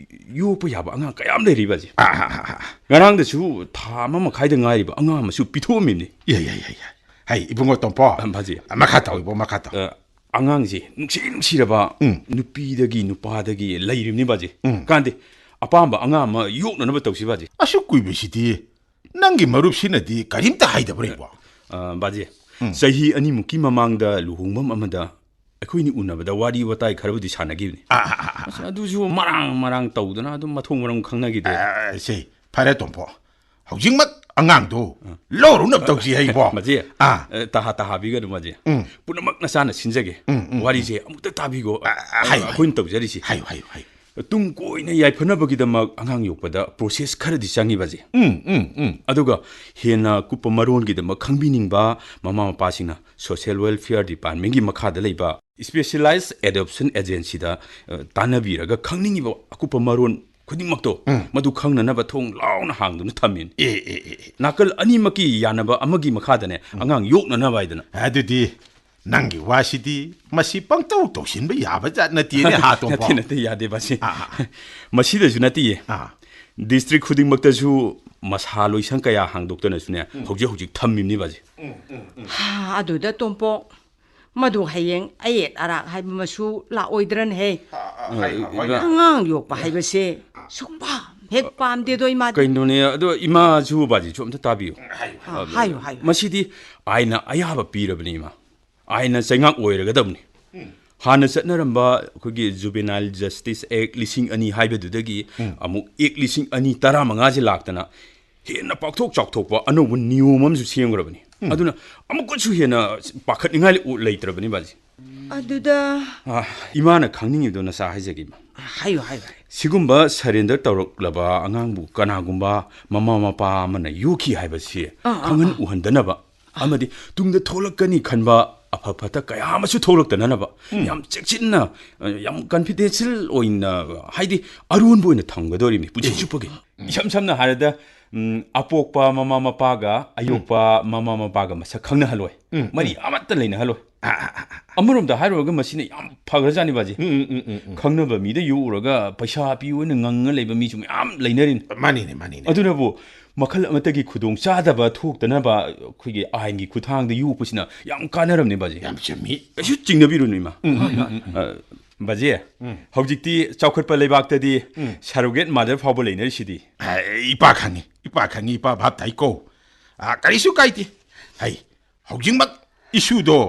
ꯌꯣꯛꯄ ꯌꯥꯕ ꯑꯉꯥꯡ ꯀꯌꯥꯝ ꯂꯩꯔꯤ ꯕꯥꯖꯤ꯫ ꯑꯥ, ꯑꯥ, ꯑꯥ, ꯑꯥ꯫ ꯉꯔꯥꯡꯗꯁꯨ ꯊꯥ ꯑꯃ ꯃꯈꯥꯏꯗ ꯉꯥꯏꯔꯤꯕ ꯑꯉꯥꯡ ꯑꯃꯁꯨ ꯄꯤꯊꯣꯛꯑꯝꯃꯤꯕꯅꯤ꯫ ꯌꯥꯏ ꯌꯥꯏ ꯌꯥꯏ ꯌꯥꯏ꯫ ꯍꯩ ꯏꯕꯨꯡꯉꯣ ꯇꯣꯝꯄꯣ, ꯕꯥꯖꯤ꯫ ꯃꯈꯥ ꯇꯥꯎ ꯏꯕꯣ ꯃꯈꯥ ꯇꯥꯎ꯫ ꯑ, ꯑꯉꯥꯡꯁꯤ ꯅꯨꯡꯁꯤ ꯅꯨꯡꯁꯤꯔꯕ ꯎꯝ꯫ ꯅꯨꯄꯤꯗꯒꯤ ꯅꯨꯄꯥꯗꯒꯤ ꯂꯩꯔꯤꯕꯅꯤ ꯕꯥꯖꯤ꯫ ꯎꯝ꯫ ꯀꯥꯟꯗꯦ, ꯑꯄꯥꯝꯕ ꯑꯉꯥꯡ ꯑꯃ ꯌꯣꯛꯅꯅꯕ ꯇꯧꯁꯤ ꯕꯥꯖꯤ꯫ ꯑꯁꯨꯛ ꯀꯨꯏꯕꯁꯤꯗꯤ ꯅꯪꯒꯤ ꯃꯔꯨꯞꯁꯤꯅꯗꯤ ꯀꯔꯤꯝꯇ ꯍꯥꯏꯗꯕ꯭ꯔꯥ ꯏꯕꯣ? ꯑ, ꯕꯥꯖꯤ, ꯆꯍꯤ ꯑꯅꯤꯃꯨꯛꯀꯤ ꯃꯃꯥꯡꯗ ꯂꯨꯍꯣꯡꯐꯝ ꯑꯃꯗ ꯑꯩꯈꯣꯏꯅꯤ ꯎꯅꯕꯗ ꯋꯥꯔꯤ ꯋꯥꯇꯥꯏ ꯈꯔꯕꯨꯗꯤ ꯁꯥꯟꯅꯈꯤꯕꯅꯤ꯫ ꯑꯥ, ꯑꯥ, ꯑꯥ, ꯑꯥ꯫ ꯑꯁ, ꯑꯗꯨꯁꯨ ꯃꯔꯥꯡ ꯃꯔꯥꯡ ꯇꯧꯗꯅ ꯑꯗꯨꯝ ꯃꯊꯣꯡ ꯃꯔꯝ ꯈꯪꯅꯈꯤꯗꯦ꯫ ꯑ, ꯁꯦ ꯐꯔꯦ ꯇꯣꯝꯄꯣ, ꯍꯧꯖꯤꯛꯃꯛ ꯑꯉꯥꯡꯗꯣ ꯂꯧꯔꯨꯅꯕ ꯇꯧꯁꯤ ꯍꯩꯕꯣ꯫ ꯃꯥꯖꯤ, ꯑꯥ꯫ ꯑ, ꯇꯥꯍꯥ ꯇꯥꯍꯥꯕꯤꯒꯅꯨ ꯃꯥꯖꯤ꯫ ꯎꯝ꯫ ꯄꯨꯝꯅꯃꯛ ꯅꯁꯥꯅ ꯁꯤꯟꯖꯒꯦ꯫ ꯎꯝ, ꯎꯝ, ꯋꯥꯔꯤꯁꯦ ꯑꯃꯨꯛꯇ ꯇꯥꯕꯤꯈꯣ꯫ ꯑ, ꯑ, ꯍꯥꯏꯌꯨ, ꯑꯩꯈꯣꯏꯅ ꯇꯧꯖꯔꯤꯁꯤ꯫ ꯍꯥꯏꯌꯨ ꯍꯥꯏꯌꯨ ꯍꯥꯏꯌꯨ꯫ ꯇꯨꯡ ꯀꯣꯏꯅ ꯌꯥꯏꯐꯅꯕꯒꯤꯗꯃꯛ ꯑꯉꯥꯡ ꯌꯣꯛꯄꯗ process ꯈꯔꯗꯤ ꯆꯪꯉꯤ ꯕꯥꯖꯤ꯫ ꯎꯝ ꯎꯝ ꯎꯝ꯫ ꯑꯗꯨꯒ ꯍꯦꯟꯅ ꯀꯨꯞꯄ ꯃꯔꯣꯜꯒꯤꯗꯃꯛ ꯈꯪꯕꯤꯅꯤꯡꯕ ꯃꯃꯥ ꯃꯄꯥꯁꯤꯡꯅ Social Welfare Departmentꯀꯤ ꯃꯈꯥꯗ ꯂꯩꯕ Specialized Adoption Agencyꯗ, ꯑ, ꯇꯥꯟꯅꯕꯤꯔꯒ ꯈꯪꯅꯤꯡꯉꯤꯕ ꯑꯀꯨꯞꯄ ꯃꯔꯣꯜ ꯈꯨꯗꯤꯡꯃꯛꯇꯣ ꯃꯗꯨ ꯈꯪꯅꯅꯕ ꯊꯣꯡ ꯂꯥꯎꯅ ꯍꯥꯡꯗꯨꯅ ꯊꯝꯃꯤꯅꯤ꯫ ꯑꯦ, ꯑꯦ, ꯑꯦ, ꯑꯦ꯫ ꯅꯥꯀꯜ ꯑꯅꯤꯃꯛꯀꯤ ꯌꯥꯅꯕ ꯑꯃꯒꯤ ꯃꯈꯥꯗꯅꯦ ꯑꯉꯥꯡ ꯌꯣꯛꯅꯅꯕ ꯍꯥꯏꯗꯅ꯫ ꯑꯗꯨꯗꯤ ꯅꯪꯒꯤ ꯋꯥꯁꯤꯗꯤ ꯃꯁꯤ ꯄꯪꯇꯧ ꯇꯧꯁꯤꯟꯕ ꯌꯥꯕ ꯖꯥꯠ ꯅꯠꯇꯦꯅꯦ, ꯍꯥ, ꯇꯣꯝꯕꯣ? ꯅꯠꯇꯦ, ꯅꯠꯇꯦ, ꯌꯥꯗꯦ ꯕꯥꯖꯤ꯫ ꯑꯥ, ꯑꯥ꯫ ꯃꯁꯤꯗꯁꯨ ꯅꯠꯇꯤꯌꯦ꯫ ꯑꯥ꯫ ꯗꯤꯁꯇ꯭ꯔꯤꯛ ꯈꯨꯗꯤꯡꯃꯛꯇꯁꯨ ꯃꯁꯥ ꯂꯣꯏꯁꯪ ꯀꯌꯥ ꯍꯥꯡꯗꯣꯛꯇꯅꯁꯨꯅꯦ ꯍꯧꯖꯤꯛ ꯍꯧꯖꯤꯛ ꯊꯝꯃꯤꯕꯅꯤ ꯕꯥꯖꯤ꯫ ꯍꯥ, ꯑꯗꯨꯗ ꯇꯣꯝꯄꯣꯛ, ꯃꯗꯨ ꯍꯌꯦꯡ ꯑꯌꯦꯠ ꯑꯔꯥꯛ ꯍꯥꯏꯕ ꯑꯃꯁꯨ ꯂꯥꯛꯑꯣꯏꯗ꯭ꯔꯅꯦ ꯍꯦ? ꯑꯉꯥꯡ ꯌꯣꯛꯄ ꯍꯥꯏꯕꯁꯦ ꯁꯨꯡꯄꯥꯝ ꯍꯦꯛ ꯄꯥꯝꯗꯦꯗꯣ ꯏꯃꯥꯗꯤ꯫ ꯀꯩꯅꯣꯅꯦ, ꯑꯗꯣ ꯏꯃꯥꯁꯨ ꯕꯥꯖꯤꯁꯨ ꯑꯝꯇ ꯇꯥꯕꯤꯌꯨ꯫ ꯑꯥ, ꯍꯥꯏꯌꯨ, ꯍꯥꯏꯌꯨ꯫ ꯃꯁꯤꯗꯤ ꯑꯥꯏꯟꯅ ꯑꯌꯥꯕ ꯄꯤꯔꯕꯅꯤ ꯏꯃꯥ꯫ ꯑꯥꯏꯟꯅ ꯆꯩꯉꯥꯛ ꯑꯣꯏꯔꯒꯗꯕꯅꯤ꯫ ꯍꯥꯟꯅ ꯆꯠꯅꯔꯝꯕ ꯑꯩꯈꯣꯏꯒꯤ Juvenile Justice Act ꯂꯤꯁꯤꯡ ꯑꯅꯤ ꯍꯥꯏꯕꯗꯨꯗꯒꯤ ꯑꯃꯨꯛ Act ꯂꯤꯁꯤꯡ ꯑꯅꯤ ꯇꯔꯥꯃꯉꯥꯁꯦ ꯂꯥꯛꯇꯅ ꯍꯦꯟꯅ ꯄꯥꯛꯊꯣꯛ ꯆꯥꯎꯊꯣꯛꯄ ꯑꯅꯧꯕ ꯅꯤꯌꯣꯝ ꯑꯃꯁꯨ ꯁꯦꯝꯈ꯭ꯔꯕꯅꯤ꯫ ꯑꯗꯨꯅ ꯑꯃꯨꯛꯀꯁꯨ ꯍꯦꯟꯅ ꯄꯥꯈꯠꯅꯤꯡꯉꯥꯏ ꯂꯩ-, ꯂꯩꯇ꯭ꯔꯕꯅꯤ ꯕꯥꯖꯤ꯫ ꯑꯗꯨꯗ ꯑꯥ, ꯏꯃꯥꯅ ꯈꯪꯅꯤꯡꯉꯤꯗꯣ ꯅꯆꯥ ꯍꯥꯏꯖꯒꯦ, ꯏꯃꯥ꯫ ꯍꯥꯏꯌꯨ, ꯍꯥꯏꯌꯨ, ꯍꯥꯏꯌꯨ꯫ ꯁꯤꯒꯨꯝꯕ surrender ꯇꯧꯔꯛꯂꯕ ꯑꯉꯥꯡꯕꯨ ꯀꯅꯥꯒꯨꯝꯕ ꯃꯃꯥ ꯃꯄꯥ ꯑꯃꯅ ꯌꯣꯛꯈꯤ ꯍꯥꯏꯕꯁꯤ ꯑꯥ, ꯑꯥ, ꯈꯪꯍꯟ ꯑꯥ꯫ ꯎꯍꯟꯗꯅꯕ ꯑꯃꯗꯤ ꯇꯨꯡꯗ ꯊꯣꯛꯂꯛꯀꯅꯤ ꯈꯟꯕ ꯑꯐ ꯐꯠꯇ ꯀꯌꯥ ꯑꯃꯁꯨ ꯊꯣꯛꯂꯛꯇꯅꯅꯕ ꯌꯥꯝ ꯆꯦꯛꯁꯤꯟꯅ, ꯑ, ꯌꯥꯝ confidential ꯑꯣꯏꯅ, ꯍꯥꯏꯗꯤ ꯑꯔꯣꯟꯕ ꯑꯣꯏꯅ ꯊꯝꯒꯗꯧꯔꯤꯕꯅꯤ ꯄꯨꯟꯁꯤ ꯆꯨꯞꯄꯒꯤ꯫ ꯏꯁꯝ ꯁꯝꯅ ꯍꯥꯏꯔꯕꯗ, ꯎꯝ, ꯑꯄꯣꯛꯄ ꯃꯃꯥ ꯃꯄꯥꯒ ꯑꯌꯣꯛꯄ ꯃꯃꯥ ꯃꯄꯥꯒ ꯃꯁꯛ ꯈꯪꯅꯍꯜꯂꯣꯏ꯫ ꯃꯔꯤ ꯑꯃꯠꯇ ꯂꯩꯅꯍꯜꯂꯣꯏ꯫ ꯑꯃꯔꯣꯝꯗ ꯍꯥꯏꯔꯨꯔꯒ ꯃꯁꯤꯅ ꯌꯥꯝ ꯐꯈ꯭ꯔꯖꯥꯠꯅꯤ ꯕꯥꯖꯤ꯫ ꯎꯝ, ꯎꯝ, ꯎꯝ, ꯎꯝ, ꯎꯝ꯫ ꯈꯪꯅꯕ ꯃꯤꯗ ꯌꯣꯛꯎꯔꯒ ꯄꯩꯁꯥ ꯄꯤꯌꯨ ꯍꯥꯏꯅ ꯉꯪꯉ ꯂꯩꯕ ꯃꯤꯁꯨ ꯃꯌꯥꯝ ꯂꯩꯅꯔꯤꯅꯤ꯫ ꯃꯥꯅꯤꯅꯦ, ꯃꯥꯅꯤꯅꯦ꯫ ꯑꯗꯨꯅꯕꯨ ꯃꯈꯜ ꯑꯃꯠꯇꯒꯤ ꯈꯨꯗꯣꯡ ꯆꯥꯗꯕ ꯊꯣꯛꯇꯅꯕ ꯑꯩꯈꯣꯏꯒꯤ ꯑꯥꯏꯟꯒꯤ ꯈꯨꯠꯊꯥꯡꯗ ꯌꯣꯛꯄꯁꯤꯅ ꯌꯥꯝ ꯀꯥꯟꯅꯔꯕꯅꯦ ꯕꯥꯖꯤ꯫ ꯌꯥꯝ ꯆꯨꯝꯃꯤ꯫ ꯀꯩꯁꯨ ꯆꯤꯡꯅꯕꯤꯔꯨꯅꯨ, ꯏꯃꯥ꯫ ꯎꯝ, ꯎꯝ, ꯎꯝ, ꯎꯝ꯫ ꯑ, ꯕꯥꯖꯤ, ꯎꯝ꯫ ꯍꯧꯖꯤꯛꯇꯤ ꯆꯥꯎꯈꯠꯄ ꯂꯩꯕꯥꯛꯇꯗꯤ ꯎꯝ꯫ Surrogate mother ꯐꯥꯎꯕ ꯂꯩꯅꯔꯤꯁꯤꯗꯤ꯫ ꯑ, ꯏꯄꯥ ꯈꯪꯉꯤ, ꯏꯄꯥ ꯈꯪꯉꯤ, ꯏꯄꯥ ꯚꯥꯞ ꯇꯥꯏꯀꯣ꯫ ꯑ, ꯀꯔꯤꯁꯨ ꯀꯥꯏꯗꯦ꯫ ꯍꯩ, ꯍꯧꯖꯤꯛꯃꯛ ꯏꯁꯨꯗꯣ,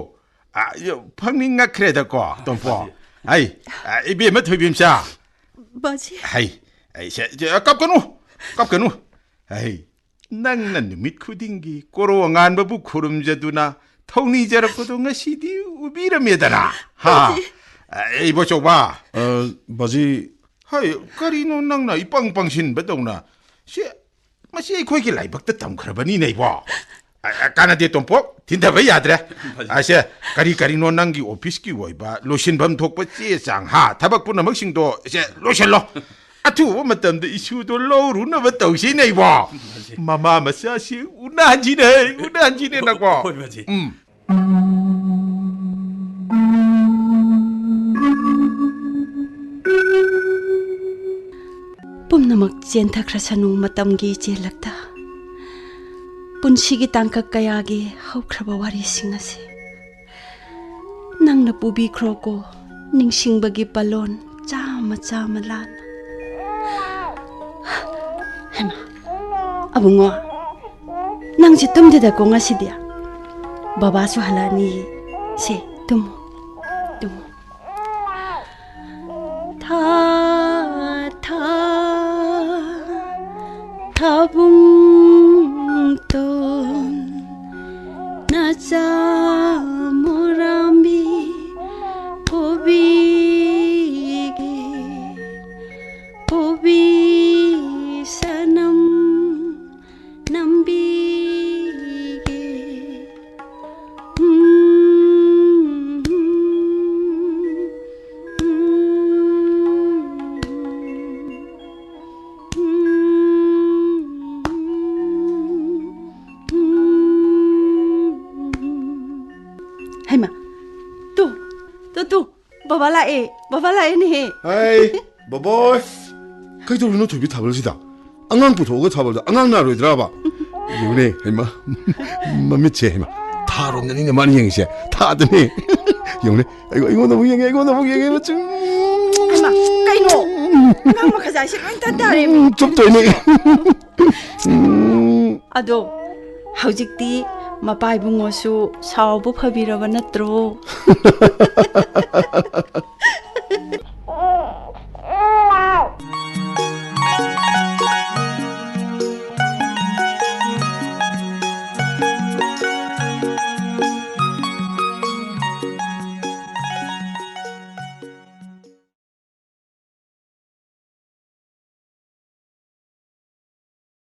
ꯑ, ꯐꯪꯅꯤꯡꯉꯛꯈ꯭ꯔꯦꯗꯀꯣ, ꯇꯣꯝꯄꯣ꯫ ꯍꯩ, ꯑ, ꯏꯕꯦꯝꯃ ꯊꯣꯏꯕꯤꯝꯆꯥ꯫ ꯕꯥꯖꯤ꯫ ꯍꯩ, ꯑꯩ ꯁꯦ, ꯁꯦ, ꯀꯞꯀꯅꯨ, ꯀꯞꯀꯅꯨ꯫ ꯍꯩ, ꯅꯪꯅ ꯅꯨꯃꯤꯠ ꯈꯨꯗꯤꯡꯒꯤ ꯀꯣꯔꯣ ꯑꯉꯥꯟꯕꯕꯨ ꯈꯨꯔꯨꯝꯖꯗꯨꯅ ꯊꯧꯅꯤꯖꯔꯛꯄꯗꯣ ꯉꯁꯤꯗꯤ ꯎꯕꯤꯔꯝꯃꯦꯗꯅ꯫ ꯍꯥ? ꯕꯥꯖꯤ꯫ ꯑ, ꯏꯕꯣꯆꯧꯕ꯫ ꯑ, ꯕꯥꯖꯤ꯫ ꯍꯩ, ꯀꯔꯤꯅꯣ ꯅꯪꯅ ꯏꯄꯪ ꯄꯪꯁꯤꯟꯕꯗꯧꯅ? ꯁꯤ ꯃꯁꯤ ꯑꯩꯈꯣꯏꯒꯤ ꯂꯥꯏꯕꯛꯇ ꯇꯝꯈ꯭ꯔꯕꯅꯤꯅꯦ, ꯏꯕꯣ꯫ ꯑ, ꯑ, ꯀꯥꯟꯅꯗꯦ, ꯇꯣꯝꯄꯣꯛ, ꯊꯤꯟꯊꯕ ꯌꯥꯗ꯭ꯔꯦ꯫ ꯑꯁꯦ, ꯀꯔꯤ ꯀꯔꯤꯅꯣ ꯅꯪꯒꯤ ꯑꯣꯐꯤꯁꯀꯤ ꯑꯣꯏꯕ ꯂꯣꯏꯁꯤꯟꯐꯝ ꯊꯣꯛꯄ ꯆꯦ ꯆꯥꯡ, ꯍꯥ, ꯊꯕꯛ ꯄꯨꯝꯅꯃꯛꯁꯤꯡꯗꯣ, ꯁꯦ, ꯂꯣꯏꯁꯤꯜꯂꯣ꯫ ꯑꯊꯨꯕ ꯃꯇꯝꯗ ꯏꯁꯨꯗꯣ ꯂꯧꯔꯨꯅꯕ ꯇꯧꯁꯤꯅꯦ ꯏꯕꯣ꯫ ꯃꯃꯥ ꯃꯆꯥꯁꯤ ꯎꯅꯍꯟꯁꯤꯅꯦ, ꯎꯅꯍꯟꯁꯤꯅꯦ ꯅꯀꯣ꯫ ꯍꯣꯏ, ꯃꯥꯖꯤ꯫ ꯎꯝ꯫ ꯄꯨꯝꯅꯃꯛ ꯆꯦꯟꯊꯈ꯭ꯔꯁꯅꯨ ꯃꯇꯝꯒꯤ ꯏꯆꯦꯜꯂꯛꯇ꯫ ꯄꯨꯟꯁꯤꯒꯤ ꯇꯥꯡꯀꯛ ꯀꯌꯥꯒꯤ ꯍꯧꯈ꯭ꯔꯕ ꯋꯥꯔꯤꯁꯤꯡ ꯑꯁꯤ ꯅꯪꯅ ꯄꯨꯕꯤꯈ꯭ꯔꯣꯀꯣ, ꯅꯤꯡꯁꯤꯡꯕꯒꯤ ꯄꯥꯂꯣꯟ ꯆꯥꯝꯃ ꯆꯥꯝꯃ ꯂꯥꯟꯅ꯫ ꯍꯩꯃꯥ, ꯑꯕꯨꯡꯉꯣ, ꯅꯪꯁꯦ ꯇꯨꯝꯗꯦꯗꯀꯣ ꯉꯁꯤꯗꯤ? ꯕꯕꯥꯁꯨ ꯍꯜꯂꯛꯑꯅꯤ꯫ ꯁꯦ, ꯇꯨꯝꯃꯣ, ꯇꯨꯝꯃꯣ꯫ ꯊꯥ, ꯊꯥ, ꯊꯥꯕꯨꯡꯇꯣꯟ, ꯅꯆꯥ ꯃꯨꯔꯥꯃꯤ ꯄꯨꯕꯤꯒꯦ, ꯄꯨꯕꯤ ꯁꯅꯝ ꯅꯝꯕꯤꯒꯦ꯫ ꯍꯩꯃꯥ, ꯇꯨ, ꯇꯨ, ꯇꯨ, ꯕꯕꯥ ꯂꯥꯛꯑꯦ, ꯕꯕꯥ ꯂꯥꯛꯑꯦꯅꯦꯍꯦ꯫ ꯍꯥꯏ, ꯕꯣꯕꯣꯏ꯫ ꯀꯩꯗꯧꯔꯤꯅꯣ ꯊꯣꯏꯕꯤ ꯊꯥꯕꯜꯁꯤꯗ? ꯑꯉꯥꯡ ꯄꯨꯊꯣꯛꯑꯒ ꯊꯥꯕꯜꯗ ꯑꯉꯥꯡ ꯅꯥꯔꯣꯏꯗ꯭ꯔꯕ? ꯌꯦꯡꯉꯨꯅꯦ, ꯍꯩꯃꯥ, ꯃꯃꯤꯠꯁꯦ, ꯍꯩꯃꯥ, ꯊꯥꯔꯣꯝꯗꯅꯤꯅꯦ ꯃꯥꯅ ꯌꯦꯡꯉꯤꯁꯦ, ꯊꯥꯗꯅꯦ꯫ ꯌꯦꯡꯉꯨꯅꯦ, ꯑꯩꯉꯣꯟ-, ꯑꯩꯉꯣꯟꯗ ꯑꯃꯨꯛ ꯌꯦꯡꯉꯦ, ꯑꯩꯉꯣꯟꯗ ꯑꯃꯨꯛ ꯌꯦꯡꯉꯦ, ꯃꯆꯤꯡ꯫ ꯍꯩꯃꯥ, ꯀꯩꯅꯣ? ꯑꯉꯥꯡ ꯃꯈꯖꯥꯏꯁꯦ ꯂꯣꯏ ꯇꯠ ꯇꯥꯔꯦ꯫ ꯎꯝ, ꯆꯨꯞꯇꯣꯏꯅꯦ꯫ ꯎꯝ꯫ ꯑꯗꯣ, ꯍꯧꯖꯤꯛꯇꯤ ꯃꯄꯥ ꯏꯕꯨꯡꯉꯣꯁꯨ ꯁꯥꯎꯕ ꯐꯕꯤꯔꯕ ꯅꯠꯇ꯭ꯔꯣ?